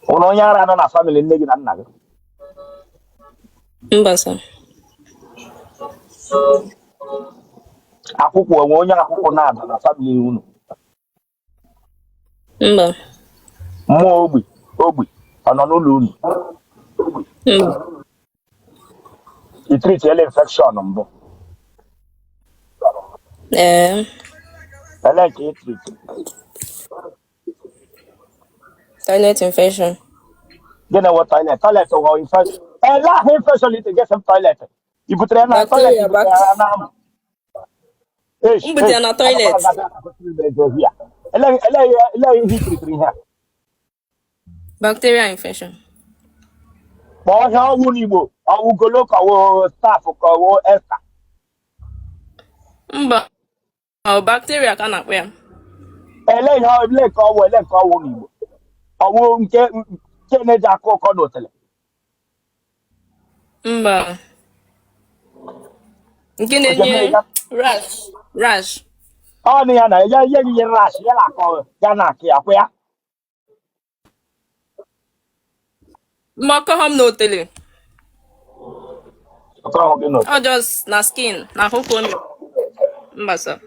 Speaker 2: Ụlọ onye ara nọ na family nne gị na nna gị.
Speaker 9: Mba, sir.
Speaker 2: Akwụkwọ onwe onye akwụkwọ na-ada na family unu.
Speaker 9: Mba.
Speaker 2: Mmụọ ogbi ogbi ọ nọ n'ụlọ unu?
Speaker 9: Mba.
Speaker 2: I treatiela infection mbụ?
Speaker 9: Ee.
Speaker 2: Ele nke i treat?
Speaker 9: Toilet infection.
Speaker 2: Gịnị wụ toilet? Toilet wụ infection. Ele ahụ infection ite gesi m toilet. I butere ya na toilet,
Speaker 9: Bacteria,
Speaker 2: i butere ya na amụ. Eish,
Speaker 9: M butere
Speaker 2: eish,
Speaker 9: na toilet.
Speaker 2: agakwala gabịa akụkọ ibe eze here. Ele ele ele ihe i treatiri ihe a.
Speaker 9: Bacteria infection.
Speaker 2: Kpọọ ihe ọwụ n'Igbo, ọwụ golo ka ọwụ staph ka ọwụ esta.
Speaker 9: Mba, ọ bacteria ka a na-akpọ ya.
Speaker 2: Ele ihe ele nke ọwụ ele nke ọwụ n'Igbo. Ọwụ nke nke na-eji akụ ụkọ n'otele.
Speaker 9: Mba. Nke
Speaker 2: Oje
Speaker 9: na-enye
Speaker 2: mmiri ya.
Speaker 9: rash. Rash.
Speaker 2: Ọ na ya na ya ihe gị rash ya na-akọ ya na-akụ ya kwa ya.
Speaker 9: Mma ọkọghọ m n'otele.
Speaker 2: Ọkọ ahụ gị n'otele.
Speaker 9: Ọ just na skin, na ahụ ka o mere. Mba, sir.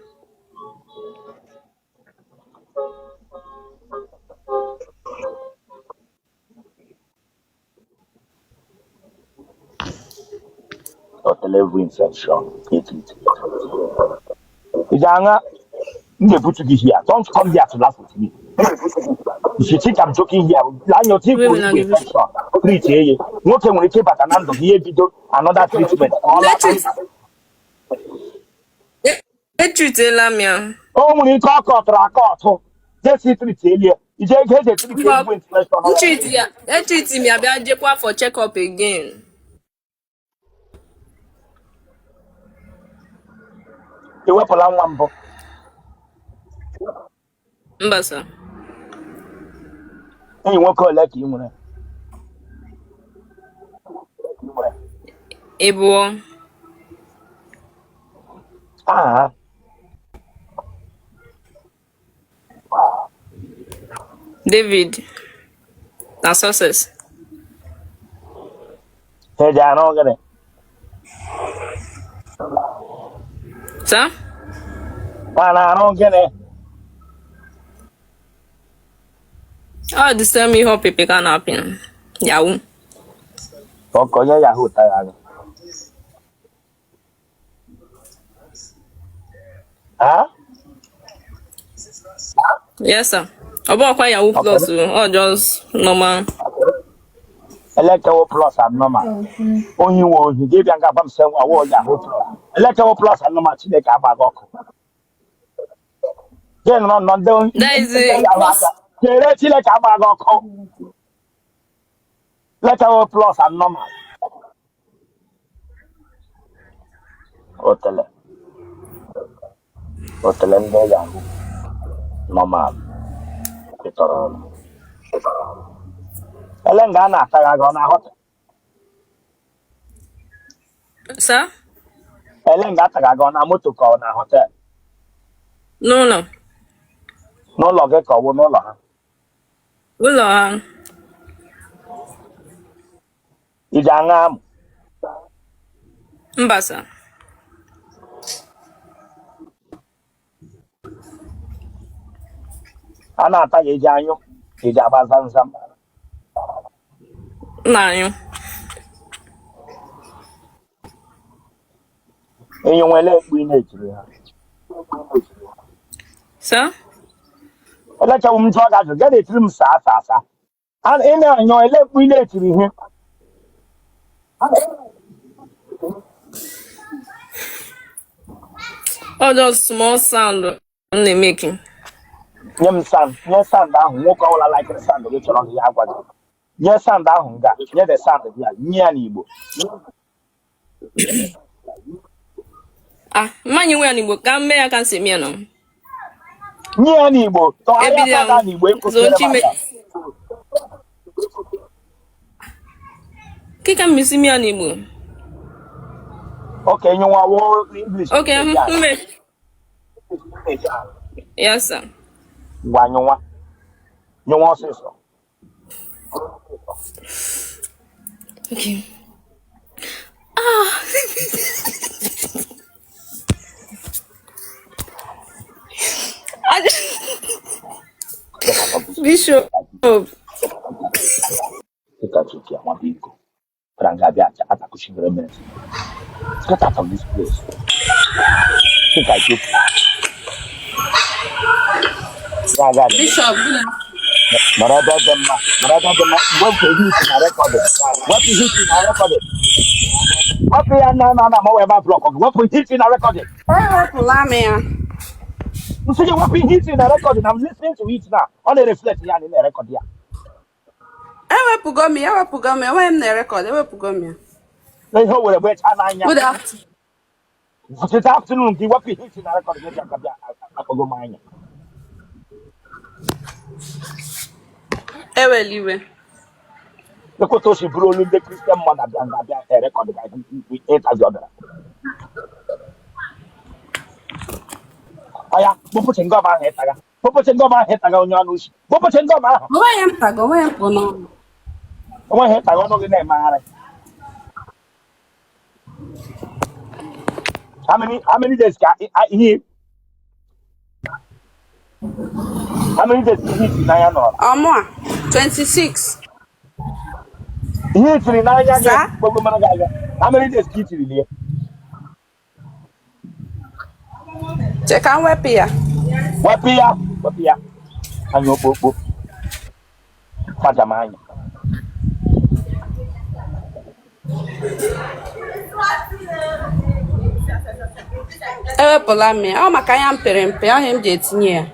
Speaker 2: Otele every infection. Ị ga-aṅa m ga-ebutu gị here. Don't come here to laugh with me. If you think I'm joking here, anya otu
Speaker 9: Iwe
Speaker 2: ikwu
Speaker 9: wela
Speaker 2: ikwu
Speaker 9: gị.
Speaker 2: infection treat eye. Nwoke nwere ike ịbata na ndụ gị ihe bido another treatment. Ọ lata.
Speaker 9: Etritela m ya.
Speaker 2: O nwere ike ọ kọtụrụ aka ọtụ. Jesi treat elie. Ije ego eji etreat
Speaker 9: Mba,
Speaker 2: ezigbo infection.
Speaker 9: m treat ya, etreat m ya bịa jekwa for check up again.
Speaker 2: Ị wepụla nwa mbụ.
Speaker 9: Mba, sir.
Speaker 2: Enyi nwoke ole ka ị nwere?
Speaker 9: Ịbụọ.
Speaker 2: Aha ha.
Speaker 9: David na Success.
Speaker 2: Ha eji arụ gịnị?
Speaker 9: Sir?
Speaker 2: Ha na-arụ gịnị?
Speaker 9: Ọ the same ihe ọpịpị ka a na-apị. Yahoo.
Speaker 2: Ọkọ onye yahoo tara gị. Ha?
Speaker 9: Yes, sir. Ọ bụghịkwa Yahoo
Speaker 2: Okay.
Speaker 9: plus o, ọ just normal.
Speaker 2: Elekewo plus abnormal. Ohi nwe ohi gị bịa nga gwa m sị awụ yahoo plus. Elekewo plus abnormal, Chineke agba gị ọkụ. Gị nọrọ nọ ndị
Speaker 9: That is
Speaker 2: ndị
Speaker 9: it.
Speaker 2: yahoo
Speaker 9: Plus
Speaker 2: aka. Chere, Chineke agba gị ọkụ. Elekewo plus abnormal. Otele otele ndị yahoo normal pịtọrọ ọnụ. Ele nga a na-atagha gị ọ na-aghọta?
Speaker 9: Sir?
Speaker 2: Ele nga atagha gị, ọ na moto ka ọ na hotel?
Speaker 9: N'ụlọ.
Speaker 2: N'ụlọ gị ka ọ bụ n'ụlọ ha?
Speaker 9: Ụlọ ha.
Speaker 2: Iji aṅa amụ?
Speaker 9: Mba, sir.
Speaker 2: A na-ata gị, iji anyụ, iji agba zamzam?
Speaker 9: M na-anyụ.
Speaker 2: Enyi nwere ekpu ị na-etiri ha?
Speaker 9: Sir?
Speaker 2: Elechawu m jụọ gị ajụ, gaa na-etiri m saa saa saa. Ị na-anyụ, ele mkpu ị na-etiri ihe?
Speaker 9: Ọ just small sound m na-emeki.
Speaker 2: Nye m sound, nye sound ahụ. Nwoke ọbụla laikiri sound gị chọrọ gị ya agwa gị. Nye sound ahụ nga, nye the sound gị ya, nye ya n'Igbo.
Speaker 9: Ah, mmanya nwe ya n'Igbo ka m mee ya ka m si eme ya nọ.
Speaker 2: Nye ya n'Igbo, tọgharịa
Speaker 9: Ebido
Speaker 2: sound ahụ n'Igbo,
Speaker 9: so
Speaker 2: ekwesịrị m
Speaker 9: nchime
Speaker 2: aka.
Speaker 9: Ke ka m esi mee ya n'Igbo?
Speaker 2: Okay, nye nwa wo English.
Speaker 9: Okay, mme. Yes, sir.
Speaker 2: Ngwa, nyụnwa, nyụnwa ọsịsọ.
Speaker 9: Okay. Ah. Bishop.
Speaker 2: Dịka tutu ya nwa biko bịara nga bịa atakuchigoro mere. Get out of this place. Think I joke. Ya ga
Speaker 1: Bishop, good
Speaker 2: nọrọ ebe dị mma, nọrọ ebe dị mma. Wepụ ihe isi na recording, wepụ ihe isi na recording, wepụ ya na na na ma wee ba block gị. Wepụ ihe isi na recording.
Speaker 1: Ewepụla m ya.
Speaker 2: Nsị gị wepụ ihe isi na recording. I'm listening to it now. Ọ na-reflect ya na ị na-erecord ya.
Speaker 1: Ewepụgo m ya, ewepụgo m ya. Enweghị m na-erecord, ewepụgo m ya.
Speaker 2: Na ihe o were gbecha n'anya.
Speaker 1: Good afternoon.
Speaker 2: This afternoon gị wepụ ihe isi na record gị bịa bịa akpọgo m anya.
Speaker 1: Ewela iwe.
Speaker 2: Ekweta o si bụrụ olu ndị Christian mmadụ abịa nga abịa erecord ga ịtazi ọ bịara ọya. Kpọpụ chewing gum ahụ ịtaga, kpọpụ chewing gum ahụ ịtaga, onye ọnụ usi, kpọpụ chewing gum ahụ.
Speaker 1: Onweghị m taga, onweghị m kpụ n'ọnụ.
Speaker 2: Onweghị ịtaga, ọnụ gị na-emegharị. How many days ka ihe, how many days ka ihe itiri n'anya nọrọ?
Speaker 1: Ọmụ a 26.
Speaker 2: Ihe itiri n'anya gị
Speaker 1: Saa.
Speaker 2: gbogbo mara gị aga, how many days ka itiri lie?
Speaker 1: Che ka m wepụ ya.
Speaker 2: Wepụ ya, wepụ ya. Anya okpokpo kwaja m anya.
Speaker 1: Ewepụla m ya. Ọ maka anya m pere mpe, ahụ m ji etinye ya.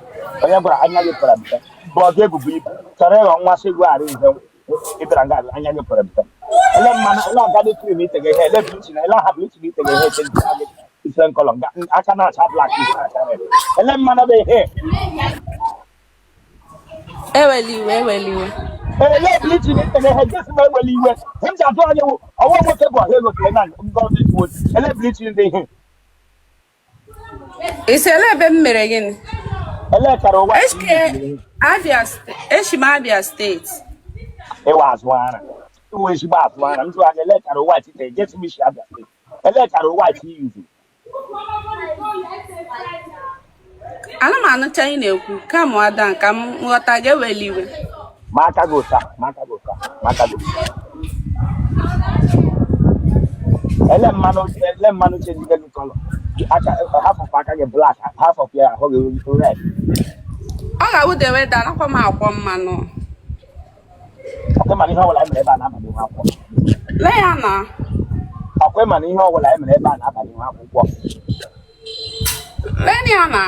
Speaker 2: Onye gwara anya gị pere mpe bụ ọ ga-ebubu ibu chọrọ ịghọ nwa sị gụgharị nze ịbịara nga anya gị pere mpe. Ele mmanụ, ele organic cream itege ihe, ele bleaching, ele aha bleaching itege ihe ete gị different color nga aka na-acha black, isi na-acha red. Ele mmanụ bụ ihe?
Speaker 1: Ewela iwe, ewela iwe.
Speaker 2: Ele bleaching itege ihe gosi m. Ewela iwe, m ji atụ anya ọwọ nwoke bụ ọha ego kele na ngọzi tuwo. Ele bleaching dị ihe?
Speaker 1: Isi ele ebe m mere gịnị?
Speaker 2: Ele kara ụwa?
Speaker 1: HK Abia eshi m Abia State.
Speaker 2: Ịwa azụ ara, ịwa ezigbo azụ ara. M jụrụ anya ele kara ụwa tite jesi m isi Abia State. Ele kara ụwa ti yuzu?
Speaker 1: Ana m anụcha ị na-ekwu ka mụ ada ka m nghọta gị. Ewela iwe.
Speaker 2: Ma aka gị ụta, ma aka gị ụta, ma aka gị ụta. Ele mmanụ, ele mmanụ changige gị color aka? Half of aka gị black, half of ya ahụ gị red.
Speaker 1: Ọ ga-awụ the weather, anakwa m akwọ mmanụ.
Speaker 2: Ọkwa ịma na ihe ọbụla anyị mere ebe a na-aba n'ihu akwụkwọ.
Speaker 1: Lee ya na.
Speaker 2: Ọkwa ịma na ihe ọbụla anyị mere ebe a na-aba n'ihu akwụkwọ.
Speaker 1: Lee ya na.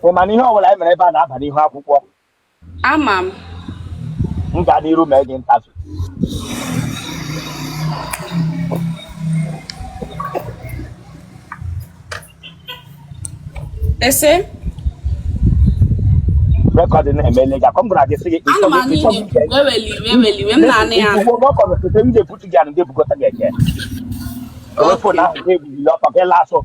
Speaker 2: Ị ma na ihe ọbụla anyị mere ebe a na-aba n'ihu akwụkwọ.
Speaker 1: Ama m.
Speaker 2: M gaa n'iru mee gị interview.
Speaker 1: Ese.
Speaker 2: Record na-emele gị akọ m gwara gị sị gị
Speaker 1: Ana m anụ ị na-ekwu. Eweli iwe, eweli iwe, m na-anụ ya.
Speaker 2: Ugbo m ga-ebutu gị anụ ga-ebukọta gị eke. Ewe phone ahụ ga-ebuli ọtọ gị laa asụ.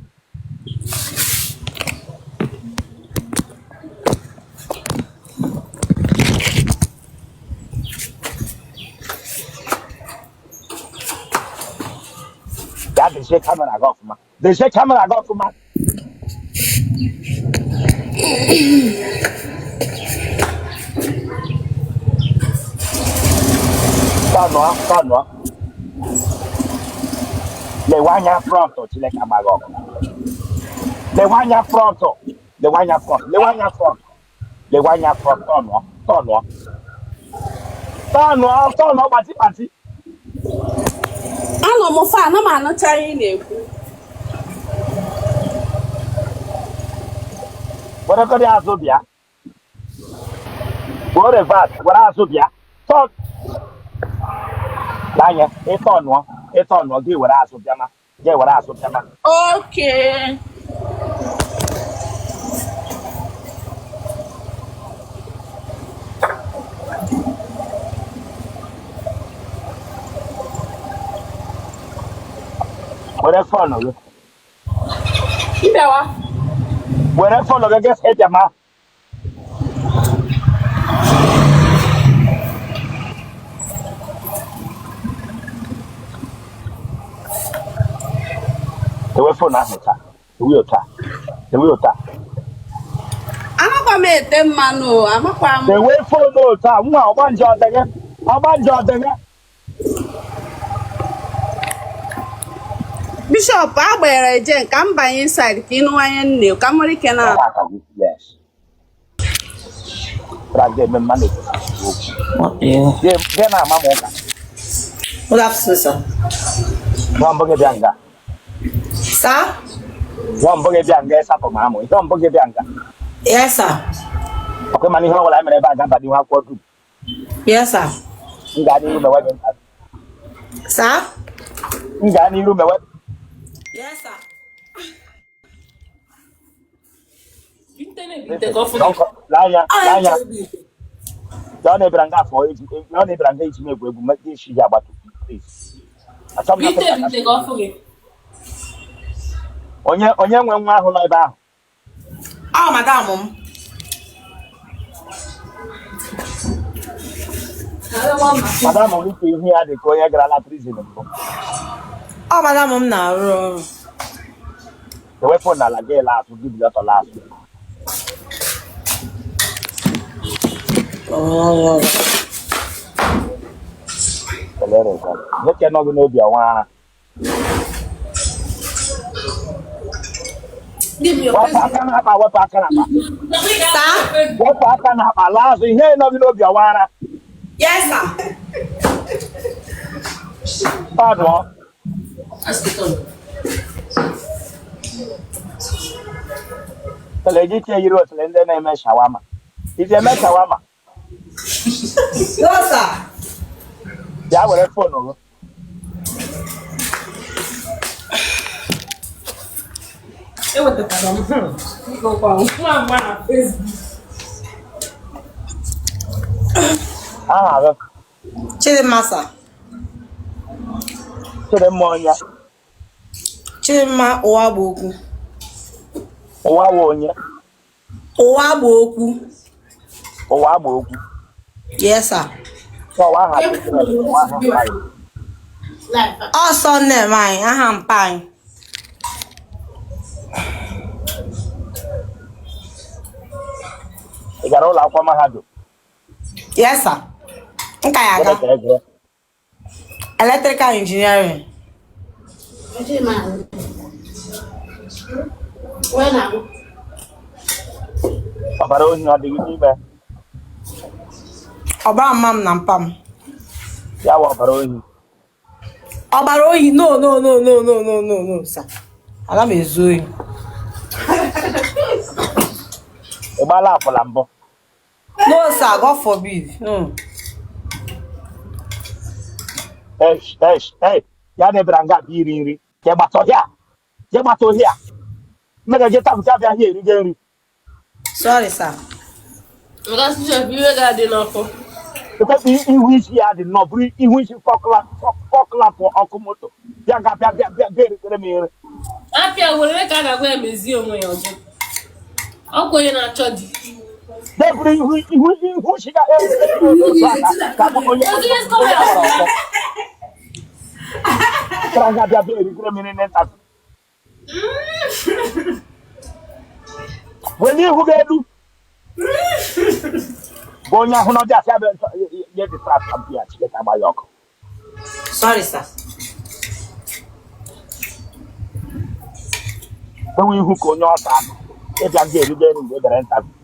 Speaker 2: Gaa dezie camera gị ọfụma. Dezie camera gị ọfụma. Tọnụọ, tọnụọ. Lewe anya front, Chineke agbaghị ọkụ. Lewe anya front, lewe anya front, lewe anya front, lewe anya front, tọnụọ, tọnụọ. Tọnụọ, tọnụọ, gbatị gbatị.
Speaker 1: Anọ m fa, ana m anụcha ihe ị na-ekwu.
Speaker 2: Werekọdị azụ bịa. Gbuo reverse, were azụ bịa. Tọn. Lee anya, ịtọnụọ, ịtọnụọ, gị were azụ bịa ma, gị were azụ bịa ma.
Speaker 1: Okay.
Speaker 2: Were phone gị.
Speaker 1: Ịbịawa.
Speaker 2: Were phone gị gị bịa ma. Ewe phone ahụ taa. Ewe ụta. Ewe ụta.
Speaker 1: Amakwa m ete mmanụ o, amakwa m.
Speaker 2: Ewe phone ụta. Nwa ọgbanje ọdịghị. Ọgbanje ọdịghị.
Speaker 1: Bishop agbanyere eje ka m banye inside ka ịnụwanye nne ka m nwere ike na.
Speaker 2: Yes. Ga-eme mma na-ekwu okwu. Gị na-ama m ụka.
Speaker 3: Good afternoon, sir.
Speaker 2: Nwa mbụ gị bịa nga.
Speaker 3: Sir?
Speaker 2: Nwa mbụ gị bịa nga ịsapụ m amụ. Ihe mbụ gị bịa nga.
Speaker 3: Yes, sir.
Speaker 2: Ọkwa ịma na ihe ọbụla anyị mere ebe a ga-aba n'ihu akwụkwọ dum.
Speaker 3: Yes, sir.
Speaker 2: M gaa n'iru mewe gị interview.
Speaker 3: Sir?
Speaker 2: M gaa n'iru mewe.
Speaker 3: Yes, sir.
Speaker 2: Lee anya, lee anya. Ya ọ na-ebere nga afọ eji, ya ọ na-ebere nga iji m egwu egwu mekọ isi gị agbatu. Please. Achọ m na onye onye nwe nwa ahụ nọ ebe ahụ.
Speaker 3: Ọ madam m.
Speaker 2: Madam nwere ike ihu ya dị ka onye garala prison mbụ.
Speaker 3: Ọ madam m na-arụ ọrụ.
Speaker 2: Ewe phone n'ala gị laa azụ gị bili ọtọ laa azụ.
Speaker 3: Oh.
Speaker 2: Kelere nke ọma. Nwoke nọ gị n'obi ọnwa ara. Wepụ aka n'akpa, wepụ aka n'akpa.
Speaker 3: Sir?
Speaker 2: Wepụ aka n'akpa laa azụ ihe nọ gị n'obi ọnwa ara.
Speaker 3: Yes, sir.
Speaker 2: Tọnụọ. Tele gị tie yiri otele ndị na-eme shawarma. Iji eme shawarma?
Speaker 3: No, sir.
Speaker 2: Bịa were phone gị.
Speaker 6: Ewetakwara m nwa mgba na Facebook.
Speaker 2: Aha gị?
Speaker 3: Chidimma, sir.
Speaker 2: Chidimma onye?
Speaker 3: Chidimma ụwa bụ okwu.
Speaker 2: Ụwa wụ onye?
Speaker 3: Ụwa bụ okwu.
Speaker 2: Ụwa gba okwu.
Speaker 3: Yes, sir.
Speaker 2: Ụwa aha ụwa aha anyị.
Speaker 3: Ọ sọ nne m anyị, aha mpa anyị.
Speaker 2: Ị gara ụlọ akwụkwọ mahadum?
Speaker 3: Yes, sir. Nka ya
Speaker 2: Gịnị
Speaker 3: aga.
Speaker 2: ka ị gụrụ?
Speaker 3: Electrical engineering.
Speaker 2: Ọbara ohi ọ dị gị n'ime?
Speaker 3: Ọbara mma m na mpa m.
Speaker 2: Ya wụ ọbara ohi.
Speaker 3: Ọbara ohi? No, no, no, no, no, no, no, no, sir. Ana m ezu ohi.
Speaker 2: Ị gbaala akwụla mbụ?
Speaker 3: No, sir, God forbid. No.
Speaker 2: Esh, esh, hey, ya na-ebere nga abịa iri nri. Jee gbata ọhịa. Jee gbata ọhịa. Mmega jee tabụta abịa ahịa erige nri.
Speaker 3: Sorry, sir.
Speaker 9: Ngozi Bishop, iwe ga-adị n'ọkụ.
Speaker 2: Ekwesị ihu isi ya dị nnọọ bụrụ ihu isi fọkla pụọ ọkụ moto. Bịa nga bịa bịa bịa bịa eritere m nri.
Speaker 9: Apịa were ka a ga-agwa ya mezie onwe ya ọzọ. Ọkwa onye na-achọ di.
Speaker 2: Jee bụrụ ihu ihu ihu isi ga otu aka ka akpọ onye
Speaker 9: Ozi
Speaker 2: onye
Speaker 9: let's go
Speaker 2: gbara
Speaker 9: ya.
Speaker 2: ọkụ. Bịara nga bịa bịa eritere m nri n'ịntaviu. Welie ihu gị elu. Bụ onye ahụ na ọdị asị abịa ya distract ka ya Chineke agba ya ọkụ.
Speaker 3: Sorry, sir.
Speaker 2: Enwe ihu ka onye ọsọ anụ ịbịa nga erige nri mgbe ị bịara interview.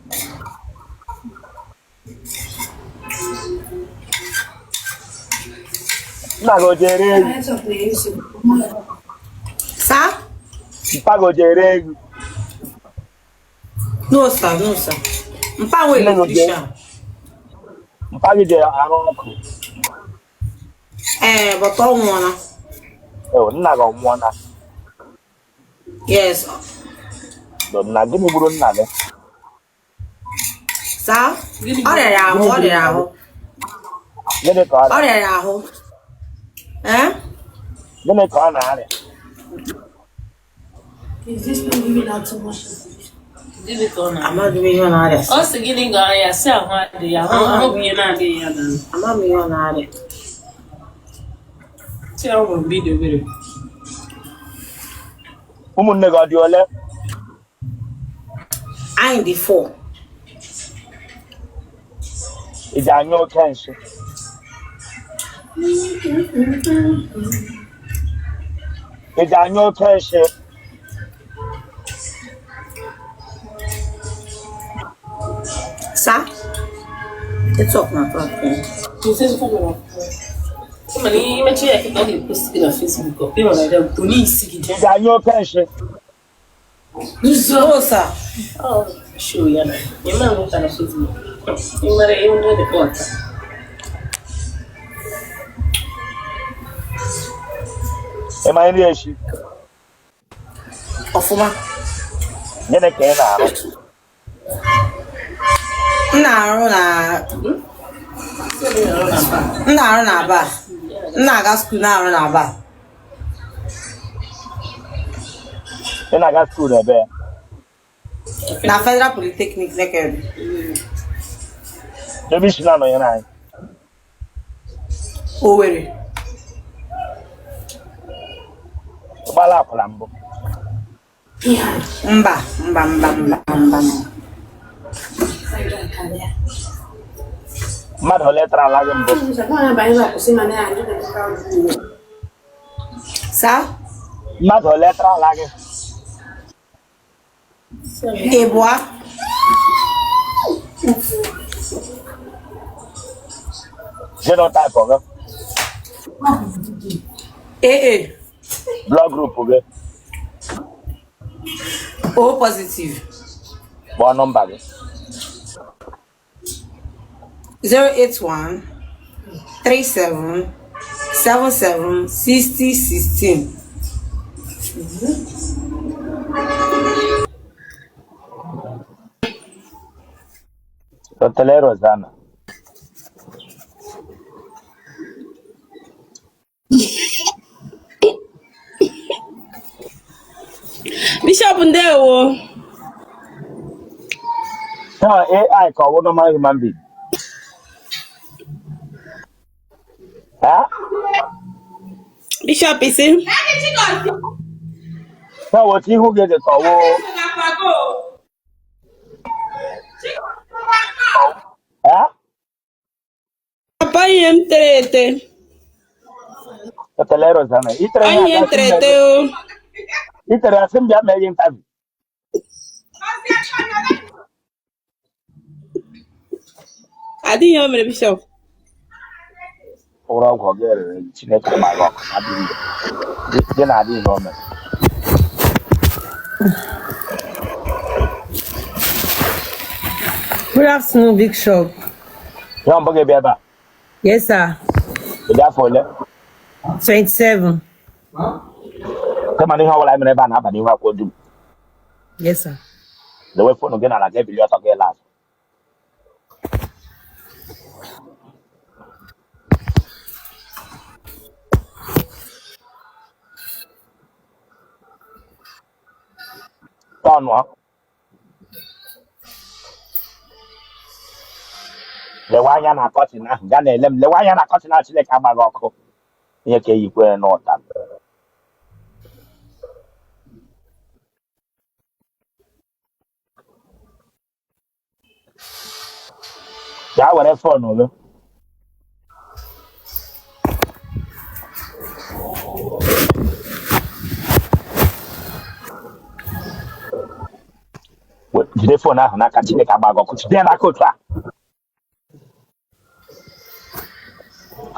Speaker 2: Nna gị o ji ere ewu?
Speaker 3: Sir?
Speaker 2: Mpa gị o ji ere ewu?
Speaker 3: No, sir, no, sir. Mpa nwe
Speaker 2: Nne gị o ji
Speaker 3: electrician.
Speaker 2: Mpa gị ji arụ ọkụ?
Speaker 3: Ee, but ọ nwụọla.
Speaker 2: Ewo, nna gị ọ nwụọla?
Speaker 3: Yes.
Speaker 2: Nna gịnị gburu nna gị?
Speaker 3: Sir? Ọ rịara ahụ, ọ rịara ahụ.
Speaker 2: Gịnị ka ọ
Speaker 3: Ọ
Speaker 2: na
Speaker 3: rịara ahụ. Eh?
Speaker 2: Gịnị ka ọ na-arịa?
Speaker 9: Gịnị ka ọ na-arịa?
Speaker 3: Amaghị m ihe ọ na-arịa.
Speaker 9: Ọ sị gịnị ga ya sị ahụ adịghị ahụ ahụ bụ ihe na-adịghị ya na
Speaker 3: Amaghị m ihe ọ na-arịa.
Speaker 9: sị ahụ bụ mgbe idobere.
Speaker 2: Ụmụnne gị ọ dị ole?
Speaker 3: Anyị dị 4.
Speaker 2: Ị ji anya oke nshi? Ị ji anya oke nshi?
Speaker 3: Sir? Network na platform.
Speaker 9: Mana ihe imechi ya kịta ọ ga-epost gị na Facebook ọ ịnọ na ya bụ isi gị.
Speaker 2: Ị ji anya oke nshi?
Speaker 3: No, sir.
Speaker 9: Ọ show ya na ịma nweta na Facebook. Ị nwere ihe ndị dị kpọta.
Speaker 2: Ị ma nri eshi?
Speaker 3: Ọfụma.
Speaker 2: Gịnị ka ị na-arụ?
Speaker 3: M na-arụ na m na-arụ na bar. M na-aga school na-arụ na bar.
Speaker 2: Ị na-aga school ebe?
Speaker 3: Na Federal Polytechnic Nekede.
Speaker 2: Ebe isi na-anọnyere anyị?
Speaker 3: Owerri.
Speaker 2: Ị gbaala akwụla mbụ?
Speaker 3: Mba, mba, mba, mba, mba.
Speaker 2: Mmadụ ole tarala gị mbụ?
Speaker 3: Sir?
Speaker 2: Mmadụ ole tarala gị?
Speaker 3: Ịbụa.
Speaker 2: Genotype gị?
Speaker 3: AA.
Speaker 2: Blood group gị?
Speaker 3: O positive.
Speaker 2: Kpọọ nọmba gị.
Speaker 3: 081 37 77 60 16.
Speaker 2: Totele Rosanna.
Speaker 1: Bishop ndewo.
Speaker 2: Taa AI ka ọ bụ normal human being? Ha?
Speaker 1: Bishop isi.
Speaker 2: Taa otu ihu gị dị ka ọ wụ ha?
Speaker 1: Papa ihe m tere ete.
Speaker 2: Totele Rosanna. I tere ihe
Speaker 1: Ihe m
Speaker 2: abịa sị
Speaker 1: tere
Speaker 2: m
Speaker 1: ete o.
Speaker 2: I tere asị m bịa mee gị interview.
Speaker 1: Adịghị o mere Bishop.
Speaker 2: Ụra ọgwụ gị rere Chineke agba gị ọkụ na bingo. Gị na-adị ihe o mere.
Speaker 3: Good afternoon, Bishop.
Speaker 2: Ihe mbụ gị bịa ebe a,
Speaker 3: Yes, sir.
Speaker 2: ị dị afọ ole?
Speaker 3: 27.
Speaker 2: Kama na ihe ọbụla mere ebe a na-aba n'ihu akwụkwọ dum.
Speaker 3: Yes, sir.
Speaker 2: Dewe phone gị n'ala, ga-ebili ọtọ gị laa azụ. Tọnụọ. Lewe anya na curtain ahụ, gaa na-ele m. Lewe anya na curtain ahụ, Chineke agba gị ọkụ. Ihe ka eyikwere n'ụta. Gaa were phone gị. Jide phone ahụ n'aka, Chineke agba gị ọkụ. Jide ya n'aka otu a.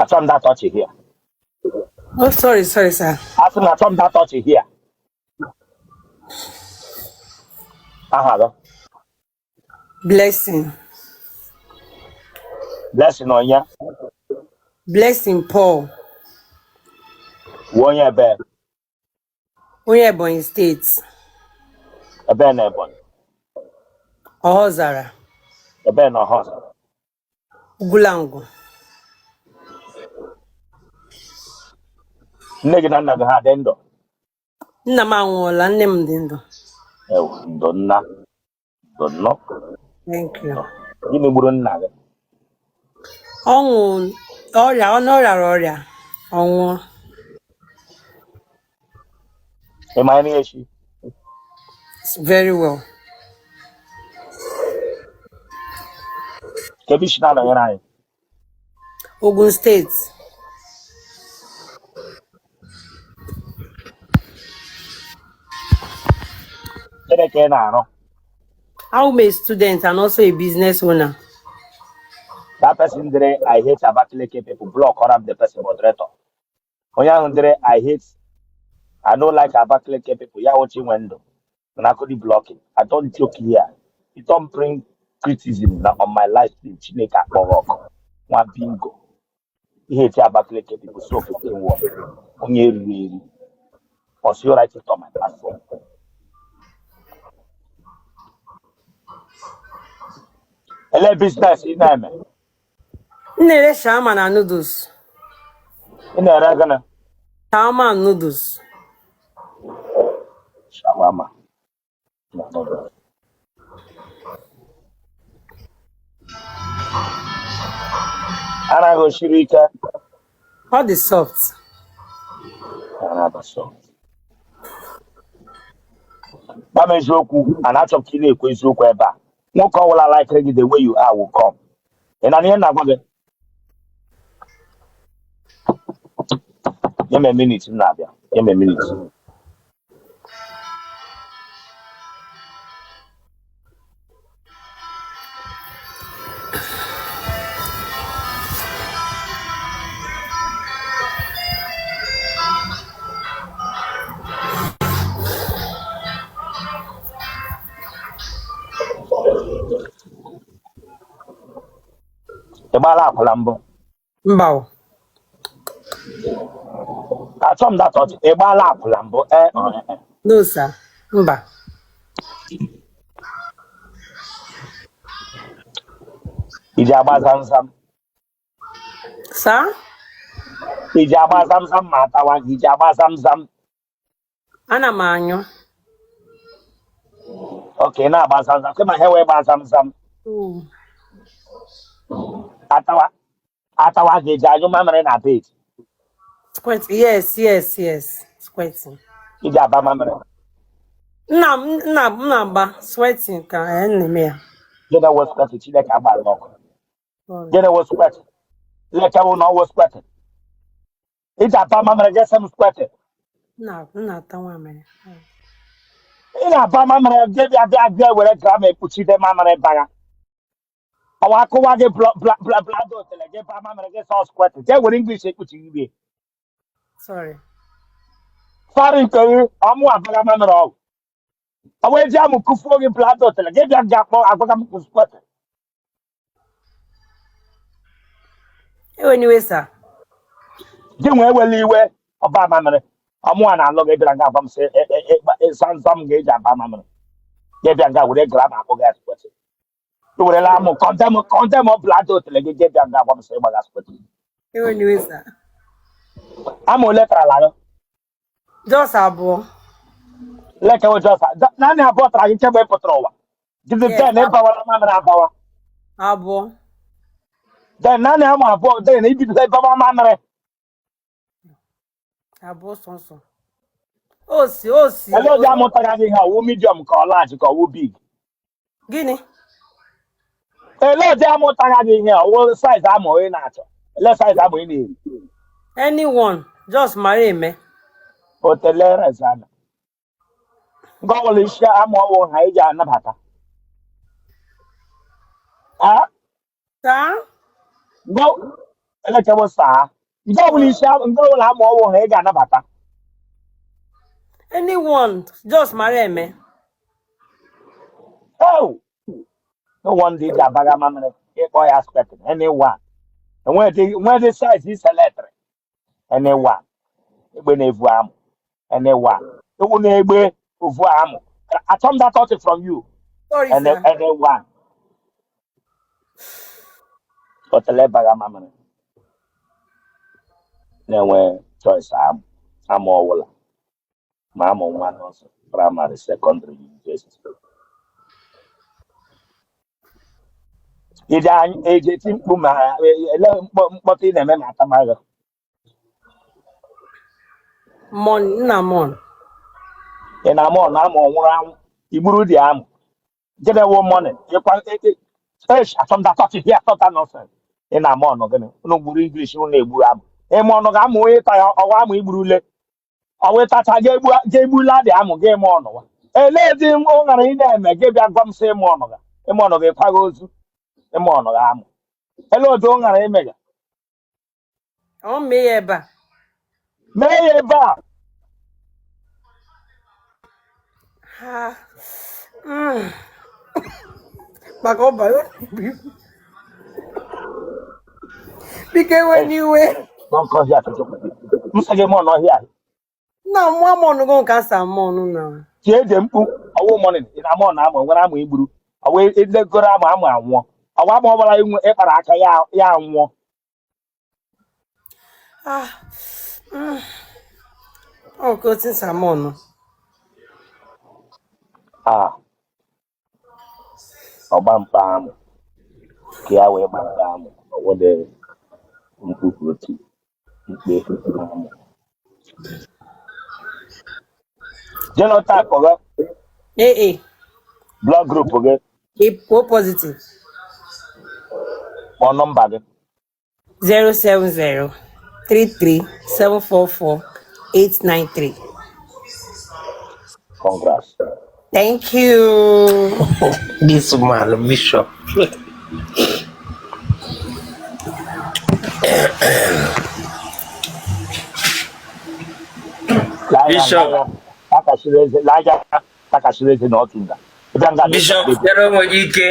Speaker 2: Achọ m that touch here.
Speaker 3: Oh, sorry, sorry, sir.
Speaker 2: Asị m na achọ m that touch here. Aha gị?
Speaker 3: Blessing.
Speaker 2: Blessing onye?
Speaker 3: Blessing Paul.
Speaker 2: Wuo onye ebe?
Speaker 3: Onye Ebonyi State.
Speaker 2: Ebe na Ebonyi?
Speaker 3: Ọhọzara.
Speaker 2: Ebe na Ọhọzara?
Speaker 3: Ugwulangwu.
Speaker 2: Nne gị na nna gị ha dị ndụ?
Speaker 3: Nna m anwụọla, nne m dị ndụ.
Speaker 2: Ewu, ndụ nna, ndụ nnọ.
Speaker 3: Thank you.
Speaker 2: Gịnị gburu nna gị?
Speaker 3: Ọnwụ ọrịa, ọ rịara ọrịa, ọ nwụọ.
Speaker 2: Ị ma nri echi?
Speaker 3: Very well.
Speaker 2: Ka ebe isi na-anọnyere anyị?
Speaker 3: Ogun State.
Speaker 2: Gịnị ka ị na-arụ?
Speaker 3: I'm a student and also a business owner.
Speaker 2: That person dere "I hate Abakaliki people", block ọra the person moderator. Onye ahụ dere "I hate, I don't like Abakaliki people", ya wụ Chinwendu na akụdi blocking. I don't joke here. You don't bring criticism na on my live stream, Chineke akpọghị ọkụ. Nwa bingo. Ihe eti Abakaliki people so ofete wọ onye eriri eri. Must you write it on my platform? Ele business ị na-eme?
Speaker 3: M na-ere shawarma na noodles.
Speaker 2: Ị na-ere gịnị?
Speaker 3: Shawarma and noodles.
Speaker 2: Shawarma na noodles. Anaghị osiri ike?
Speaker 3: Ọ dị soft.
Speaker 2: Anaghị soft. Gwa m eziokwu, a na-achọ ka ị na-ekwu eziokwu ebe a. Nwoke ọbụla likere gị the way you are will come. Ị na ihe m na-agwa gị? Nye m a minute, m na-abịa. Nye m a minute. Ị gbaala akwụla mbụ?
Speaker 3: Mba o.
Speaker 2: Achọ m that touch. Ị gbaala akwụla mbụ? Ee or ee?
Speaker 3: No, sir. Mba.
Speaker 2: Iji agba zamzam?
Speaker 3: Sir?
Speaker 2: Iji agba zamzam ma atawa gị? Iji agba zamzam?
Speaker 3: Ana m anyụ.
Speaker 2: Okay, na-agba zamzam. Kema ha wee gba zamzam. Atawa atawa gị, eji anyụ mamịrị na bed?
Speaker 3: Squirt. Yes, yes, yes. Squirting.
Speaker 2: Iji aba mamịrị?
Speaker 3: Nna m nna m na-agba sweating ka anyị na-eme ya.
Speaker 2: Gịnị wụ squirt? Chineke agbara gị ọkụ.
Speaker 3: Sorry.
Speaker 2: Gịnị wụ squirt? Leke wụ na ọ wụ squirt. Iji aba mamịrị gị sị m squirt.
Speaker 3: M na-ata mamịrị.
Speaker 2: Ị na-aba mamịrị gị bịa bịa bịa were grammar ekpuchide mamịrị bara. Ọwa akụwa gị bladder otele gị ba mamịrị gị sọ squirt jee were English ekpuchi gị.
Speaker 3: Sorry.
Speaker 2: Sorry nke gị ọmụ abaga mamịrị ọgwụ. Ọwa eji amụ kụfuo gị bladder otele gị bịa ga akpọ agwaga m squirt.
Speaker 3: Ewena iwe, sir.
Speaker 2: Gị nwee ewela iwe ọba mamịrị ọmụwa na-alụ gị bịara nga agwa m sị ịsa nzọ m ga-eji aba mamịrị gị bịa nga were grammar akpọ gị squirt. I werela amụ condemn condemn bladder otele gị gị bịa nga agwa m sị ịgbaga squirt.
Speaker 3: Ewena iwe, sir.
Speaker 2: Amụ ole tarala gị?
Speaker 3: Just abụọ.
Speaker 2: Leke just naanị abụọ tara gị kemgbe ị pụtara ụwa gịdị?
Speaker 3: Yes.
Speaker 2: Then ịbawara mamịrị abawa?
Speaker 3: Abụọ.
Speaker 2: Then naanị amụ abụọ, then ibido ịbawa mamịrị?
Speaker 3: Abụọ sọnsọ. Osi osi.
Speaker 2: Ele ụdị amụ tara gị ihe? Ọwụ medium ka ọ large ka ọwụ big?
Speaker 3: Gịnị?
Speaker 2: Ele ụdị amụ tara gị ihe? Ọwụ size amụ ị na-achọ? Ele size amụ ị na-eri?
Speaker 3: Anyone, just mara eme.
Speaker 2: Otele rezana nke ọbụla isi amụ ọwụ ha iji anabata a.
Speaker 3: Saa.
Speaker 2: Nke elekere saa nke ọbụla isi nke ọbụla amụ ọwụ ha ị ga-anabata.
Speaker 3: Anyone, just mara eme.
Speaker 2: Oh, no wonder iji abaga mamịrị ịkpọ ya squirting. Anyone, enweghị size ị selectịrị. Anyone, egbe na-evu amụ. Anyone, ewu na-egbe ovu amụ. Achọ m that thought from you.
Speaker 3: Sorry,
Speaker 2: Any,
Speaker 3: sir.
Speaker 2: Anyone, otele baga mamịrị na-enwe choice amụ amụ ọwụla ma amụ nwa nursery, primary, secondary, university. Iji eji eti mkpu ma ele mkpọtụ ị na-eme ma atamaghị.
Speaker 3: Mourn, nna mourn.
Speaker 2: Ị na-ama ọ na-amụ ọ nwụrụ anwụ igburu dị amụ gịnị wụ mourning ịkwa esh. Achọ m that thought here, stop that nonsense. Ị na-ama ọnụ gịnị? Unu gburu English, unu na-egbu amụ ịma ọnụ ga-amụ ịta ya ọwa amụ igburule ọwa ịtacha ga-egbula dị amụ gị ịma ọnụ wa elee dị ụṅara ị na-eme gị bịa gwa m sị ịma ọnụ ga ịma ọnụ ga ịkwaghị ozu ịma ọnụ ga amụ ele ụdị ụṅara imega.
Speaker 3: Ọ mee ya ebe a.
Speaker 2: Mee ya ebe a.
Speaker 3: Ha. Maka ọba biko ewena iwe.
Speaker 2: Don't come here to joke with me. M sị gị mụọ n'ọhịa.
Speaker 3: Nna m ama ọnụgo nke asa ama ọnụ na.
Speaker 2: Tie eje mkpu ọwụ morning ị na-ama ọ na-amụ nwere amụ igburu ọwụ edegoro amụ amụ anwụọ ọwụ amụ ọbụla inwe ịkpara aka ya ya anwụọ.
Speaker 3: Ah. Ọ ka otu nsi ama ọnụ.
Speaker 2: A ọgba mkpa amụ ka ya wee gbata amụ ọwụdị mkpu otu mkpe amụ genotype gị?
Speaker 3: AA.
Speaker 2: Blood group gị?
Speaker 3: O positive.
Speaker 2: Kpọọ nọmba gị.
Speaker 3: 070 33 744 893.
Speaker 2: Congrats.
Speaker 3: Thank you.
Speaker 10: This man, Bishop.
Speaker 11: Bishop.
Speaker 2: Takashiri eze lee takashiri eze na otu nga ịbịa nga.
Speaker 11: Bishop, nyere onwe gị ike.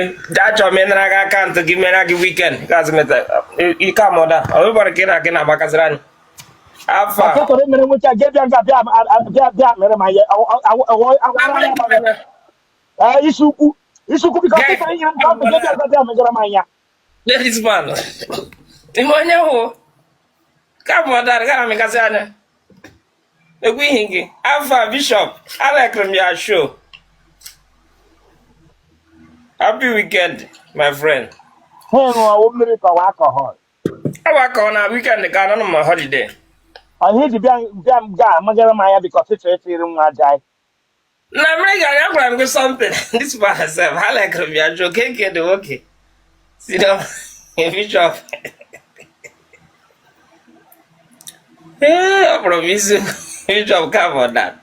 Speaker 11: Achọrọ m ịnara gị account gị mere gị weekend. Gaazị meta ike amụda. Ọ bụrụ ka ị na-akị na-agbakasịrị anyị. Afa.
Speaker 2: Akọkọrọ mere nwoke a bịa nga bịa bịa bịa mere ma ya isi ukwu isi ukwu biko ọkụkọ ihe ndị ọkụ bịa bịa bịa megara m anya.
Speaker 11: Ladies man. Ime onye hụ. Ka amụda gara m gasị anya. Egwu ihe gị. Afa Bishop, alekere m ya show. Happy weekend, my friend.
Speaker 2: Ha enwewo mmiri ka ọwa alcohol?
Speaker 11: Awa ka ọ na weekend ka anọ m holiday.
Speaker 2: Ọhịa iji bịa bịa m ga amagara m anya biko ọtụtụ etiri nwa aja.
Speaker 11: Na mmiri gara agwara m gị something. This man herself, alekere m ya show. Keke dị nwoke. Si na Bishop. Ee, ọ kpọrọ m isi Bishop ka bụ that.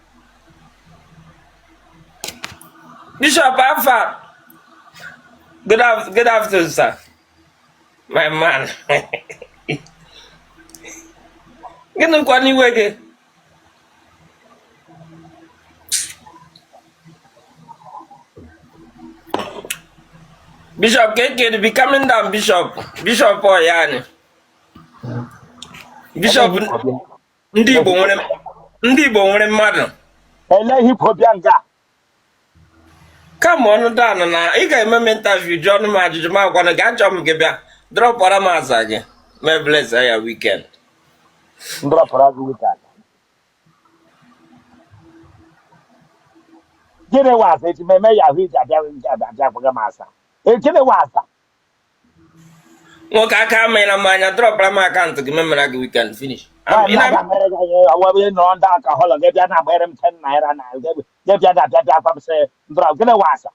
Speaker 11: Bishop Alpha. Good afternoon, sir. My man. Gịnị kwa n'iwe gị? Bishop KK be coming down, Bishop. Bishop ọ ya anyị. Bishop ndị Igbo nwere ndị Igbo nwere mmadụ.
Speaker 2: Ele ihe ikwu bịa nga.
Speaker 11: Come on down na ị ga-eme m interview jụọ ọnụ m ajụjụ m agwanụ gị achọ m gị bịa dropụra m aza gị mee bless ya weekend.
Speaker 2: Ndropụra gị weekend. Gịnị wụ asa echi ma eme yahoo iji abịa iji abịa abịa gwaga m asa. Ee, gịnị wụ asa?
Speaker 11: Nwoke aka amịra m anya dropụra m akaụntụ gị memere gị weekend finish.
Speaker 2: Nwaanyị na-aga mere gị anya ọwa nọrọ ndị alcohol gị bịa na-agbanyere m 10 naira na gị bịa na-abịa bịa gwa m sị ndrọ gịnị wụ asa?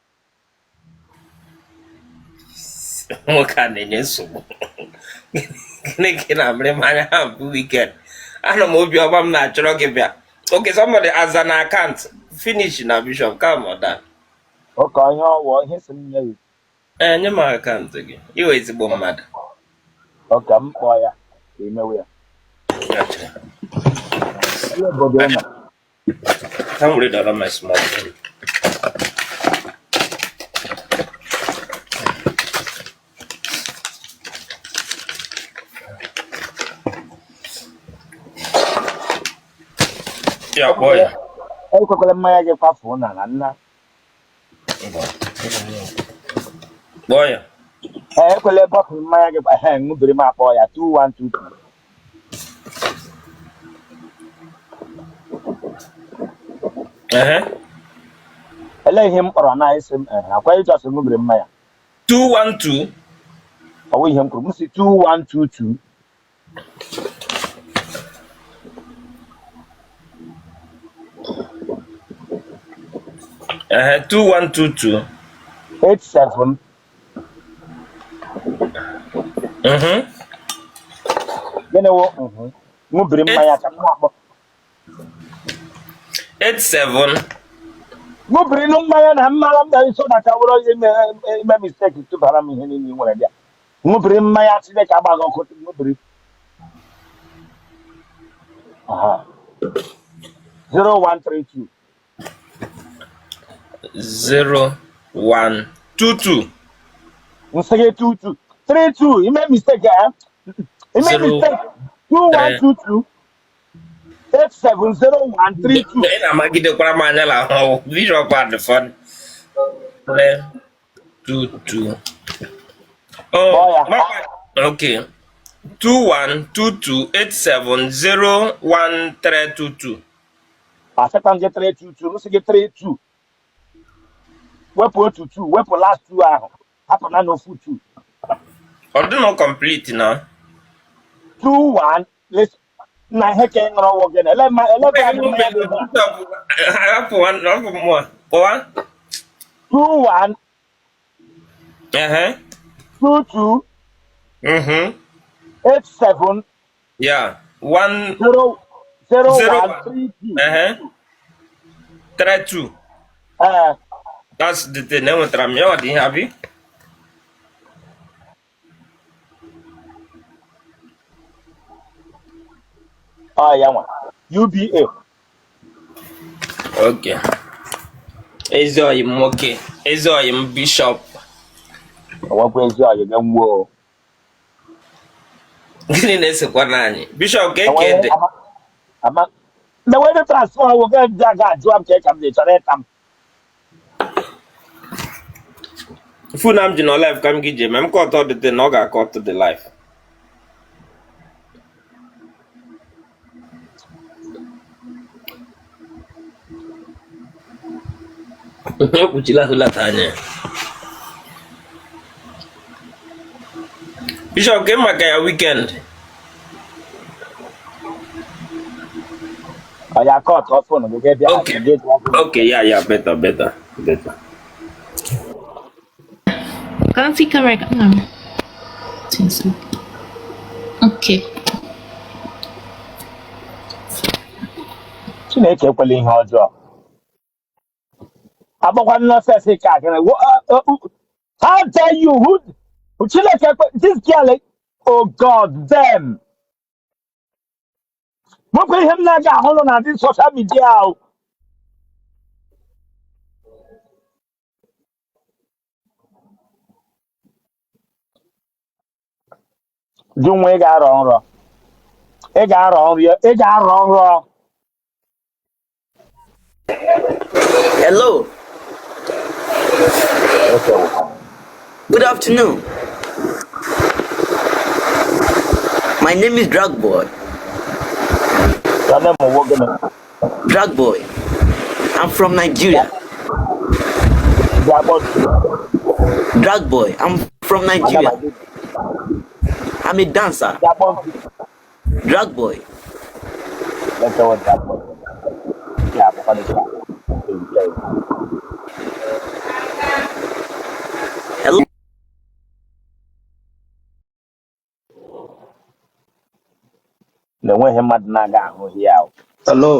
Speaker 11: Nwoke a na-enye nsogbu. Gịnị ka ị na-amịrị m anya ha bụ weekend? Anọ m obi ọma m na-achọrọ gị bịa. Okay, somebody aza na akaụntụ finish na Bishop come on down.
Speaker 2: Ụka ihe ọwụ ihe si m nye gị.
Speaker 11: Ee, nye m akaụntụ gị. Ị wụ ezigbo mmadụ.
Speaker 2: Ọka m kpọọ ya ka emewe ya. Ele obodo ị nọ.
Speaker 11: Ka m were dọrọ my small phone. Ya kpọọ ya.
Speaker 2: Ekwekwala mmanya gị kwafuo n'ala nna.
Speaker 11: Kpọọ ya.
Speaker 2: Ee, ekwela ebe ọkụ mmanya gị he ṅụbiri m akpọ ya 2122.
Speaker 11: Ehe.
Speaker 2: Elee ihe m kpọrọ na isi m ehe akwa ị just ṅụbiri mmanya.
Speaker 11: 212.
Speaker 2: Ọ wụ ihe m kwuru m si 2122.
Speaker 11: Ehe, 2122.
Speaker 2: 87. Gịnị wụ mhm? Ṅụbiri mmanya ka m na-akpọ.
Speaker 11: 87.
Speaker 2: Ṅụbirinụ mmanya na mmara mba nso maka wụrụ ime ime mistake tụbara m ihe niile ị nwere bịa. Ṅụbiri mmanya Chineke agbaghị ọkụ ṅụbiri. Aha. 0132.
Speaker 11: 0122.
Speaker 2: Nsị gị 22 32 ime mistake eh? Ime
Speaker 11: 0
Speaker 2: mistake 2122 870132.
Speaker 11: Ị na-amagidekwara m anya la ahụ Bishop and fun. 3 2 2.
Speaker 2: Kpọọ
Speaker 11: Oh,
Speaker 2: ya.
Speaker 11: okay. 212287 01322.
Speaker 2: Asịkwa m gị 322 m sị gị 32 wepụ otu 2 wepụ last 2 ahụ hapụ na n'ofu 2.
Speaker 11: Ọ dị nọ complete na.
Speaker 2: 21 listen na ihe ka ị ṅụrụ ọgwụ gị na ele ma ele ebe adị mmanya dị ebe a.
Speaker 11: Hapụ hapụ mụa. Pụwa.
Speaker 2: 21
Speaker 11: Ehe.
Speaker 2: 22 87
Speaker 11: Yeah. 1
Speaker 2: 0 0
Speaker 11: 0
Speaker 2: 1 3 2.
Speaker 11: Ehe. 3 2.
Speaker 2: Ee.
Speaker 11: That's the thing. Enwetara m ya ọ dị ihe abi.
Speaker 2: Ọ ya nwa UBA.
Speaker 11: Okay. Ezi ọyị m nwoke, ezi ọyị m Bishop.
Speaker 2: Ọwakwa ezi ọyị gị nwuo.
Speaker 11: Gịnị na-esekwa n'anyị? Bishop ka eke dị.
Speaker 2: Ama na wee transfer ọwụ gị ndị aga ajụọ m ka ị ka m dị chọrọ ịta m.
Speaker 11: Phone m ji nọ live ka m gị ji eme m cut the thing na ọ ga-acut the live. Ekpuchila hulata anya. Bishop ke maka ya weekend.
Speaker 2: Ọ ya cut phone gị gị bịa.
Speaker 11: Okay. Okay, yeah, better, better, better.
Speaker 12: Kanti camera. No. Okay.
Speaker 2: Chineke ekwela ihe ọjọọ. Agbakwa nonsense ka akịrị. How dare you? Who? Chineke ekwe this girl, oh God damn. Nwekwa ihe m na-aga ahụrụ na ndị social media ahụ. Di nwa, ị ga-arọ nrọ, ị ga-arọ nrọ, ị ga-arọ nrọ.
Speaker 13: Hello. Good afternoon. My name is Drag Boy.
Speaker 2: Your name wụ gịnị?
Speaker 13: Drag Boy. I'm from Nigeria. Drag Boy. I'm from Nigeria. I'm a dancer. Drag Boy. Hello.
Speaker 2: Na enweghị mmadụ na-aga ahụ ihe ahụ.
Speaker 5: Hello.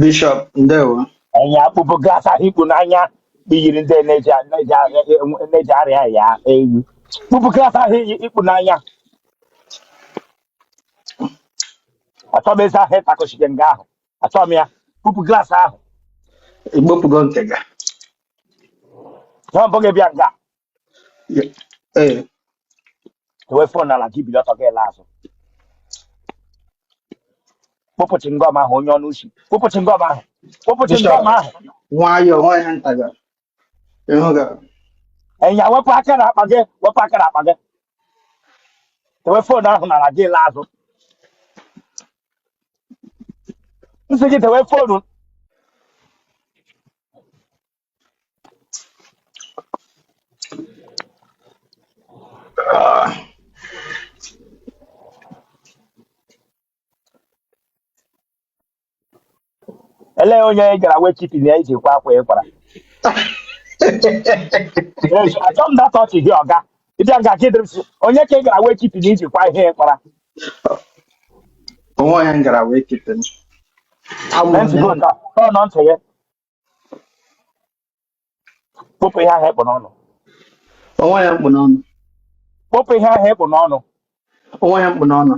Speaker 5: Bishop, ndewo.
Speaker 2: Enyi, akpụpụ glass ahụ i kpu n'anya iyiri ndị na-eji arịa ya eyi. Kpụpụ glass ahụ i kpu n'anya. Achọ m eze ahụ ịtakọchike nga ahụ. Achọ m ya. Kpụpụ glass ahụ.
Speaker 5: Igbopụgo nke gị.
Speaker 2: Ihe mbụ gị bịa nga.
Speaker 5: Ee.
Speaker 2: Tewe phone n'ala gị bili ọtọ gị laa azụ. Kpụpụ chewing gum ahụ, onye ọnụ ushi. Kpụpụ chewing gum ahụ. Kpụpụ
Speaker 5: Bishop,
Speaker 2: chewing gum ahụ.
Speaker 5: nwayọọ nwayọọ ntaga. Ịhụ ga.
Speaker 2: Enya, wepụ aka n'akpa gị, wepụ aka n'akpa gị. Tewe phone ahụ n'ala gị laa azụ. M sị gị tewe phone. Elee onye ị gara wake keeping ya iji kwa akwa ị kwara? Achọ m that ọchị gị ọga. Ịbịa nga gị dịrị m sị, onye ka ị gara wake keeping iji kwa ihe ị kwara?
Speaker 5: Onwe onye m gara wake keeping.
Speaker 2: Mee ntị gị ụtọ, tọọ ntị gị. Kpụpụ ihe ahụ ị kpụ n'ọnụ.
Speaker 5: Onwe ihe m kpụ n'ọnụ.
Speaker 2: Kpụpụ ihe ahụ ị kpụ n'ọnụ.
Speaker 5: Onwe ihe m kpụ n'ọnụ.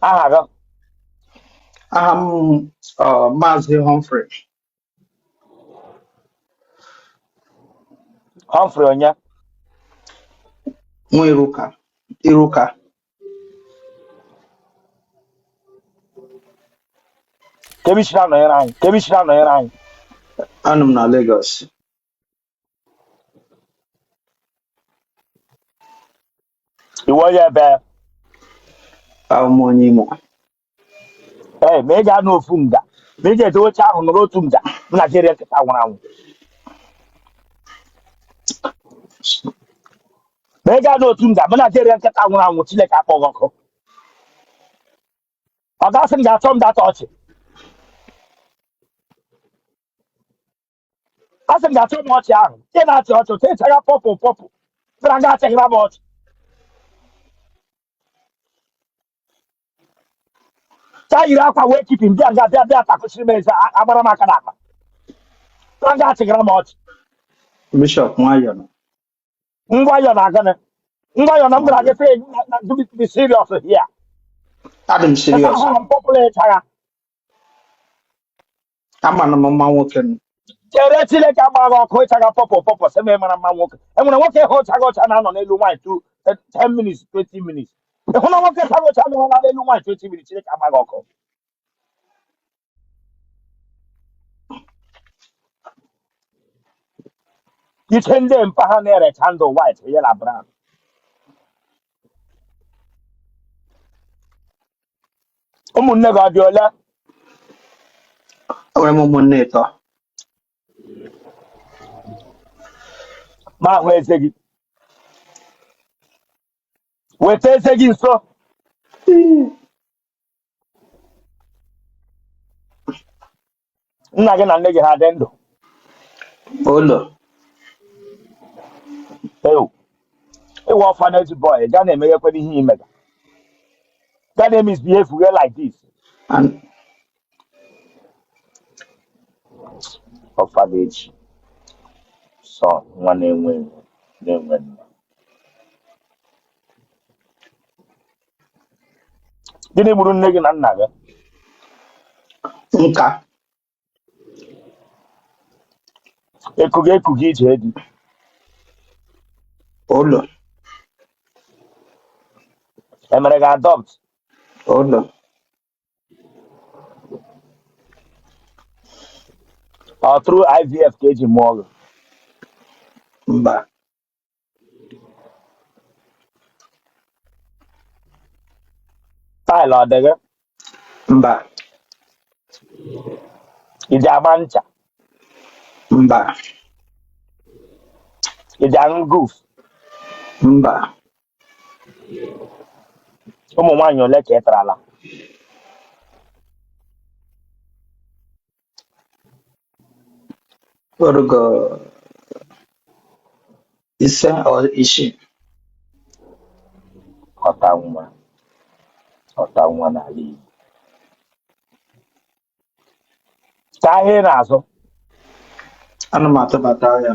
Speaker 2: Aha gị?
Speaker 5: Aha m Maazị Humphrey.
Speaker 2: Humphrey onye?
Speaker 5: Nwa Iruka. Iruka.
Speaker 2: Kee ebe i si na-anọnyere anyị? Kee ebe i si na-anọnyere anyị?
Speaker 5: Anọ m na Lagos.
Speaker 2: Ị wụ onye ebe?
Speaker 5: Abụ m onye Imo.
Speaker 2: Ee, ma ị ga-anọ ofu nga, ma ị ga-edowe oche ahụ nọrọ otu nga, m na gị rie nkịta nwụrụ anwụ. Ma ị ga-anọ otu nga, mụ na gị rie nkịta nwụrụ anwụ. Chineke akpọ gị ọkụ. Ọ gasị m ga-achọ m that ọchị. Asị m ga-achọ m ọchị ahụ. Ị na-achị ọchị otu ịchagha pọpụ pọpụ bịara nga achịghịra m ọchị. Cha yiri akwa wake keeping bịa nga bịa bịa takụchiri m eze agbara m aka n'akpa bịara nga achịghịra m ọchị.
Speaker 5: Bishop, nwayọọ nọ.
Speaker 2: Ngwayọ na gịnị? Ngwayọ na m gwara gị sị na be serious here.
Speaker 5: Adị m serious.
Speaker 2: Ahụrụ m purple ịchagha.
Speaker 5: Ama na m mma nwoke nụ.
Speaker 2: Chere, Chineke agba gị ọkụ. Ịchagha purple purple, sị m ị mara mma nwoke. Enwere nwoke hụ chaga ọcha na-anọ n'elu nwaanyị tu 10 minutes, 20 minutes? Ị hụ na nwoke chaga ọcha nọ n'elu nwaanyị 20 minutes? Chineke agba gị ọkụ. Iche ndị mpa ha na-ere candle white yellow brown. Ụmụnne gị ọ dị ole?
Speaker 5: Enwere m ụmụnne ịtọ.
Speaker 2: Ma ahụ eze gị, weta eze gị nso. Nna gị na nne gị ha dị ndụ?
Speaker 5: Ụlọ.
Speaker 2: Ew. Ị wụ orphanage boy, gaa na-emeghekwana ihe imega, gaa na-emisbehave gị like this.
Speaker 13: And
Speaker 2: Orphanage son nwa na-enwe na-enwe nna. Gịnị gburu nne gị na nna gị?
Speaker 13: Nka.
Speaker 2: Ekuga ekuga ije di.
Speaker 13: Ụlọ.
Speaker 2: Emere gị adopt?
Speaker 13: Ụlọ.
Speaker 2: Ọ through IVF ka eji mụọ gị?
Speaker 13: Mba.
Speaker 2: Pile ọ dị gị?
Speaker 13: Mba.
Speaker 2: Ị ji agba ncha?
Speaker 13: Mba.
Speaker 2: Ị ji aṅụ guf?
Speaker 13: Mba.
Speaker 2: Ụmụ nwaanyị ole ka ị tarala?
Speaker 13: Orugo 5 or 6.
Speaker 2: Ọta nwa, ọta nwa n'ala Igbo. Ka ahịa ị na-azụ?
Speaker 13: Ana m atụbata ahịa.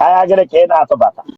Speaker 2: Ahịa gịnị ka ị na-atụbata?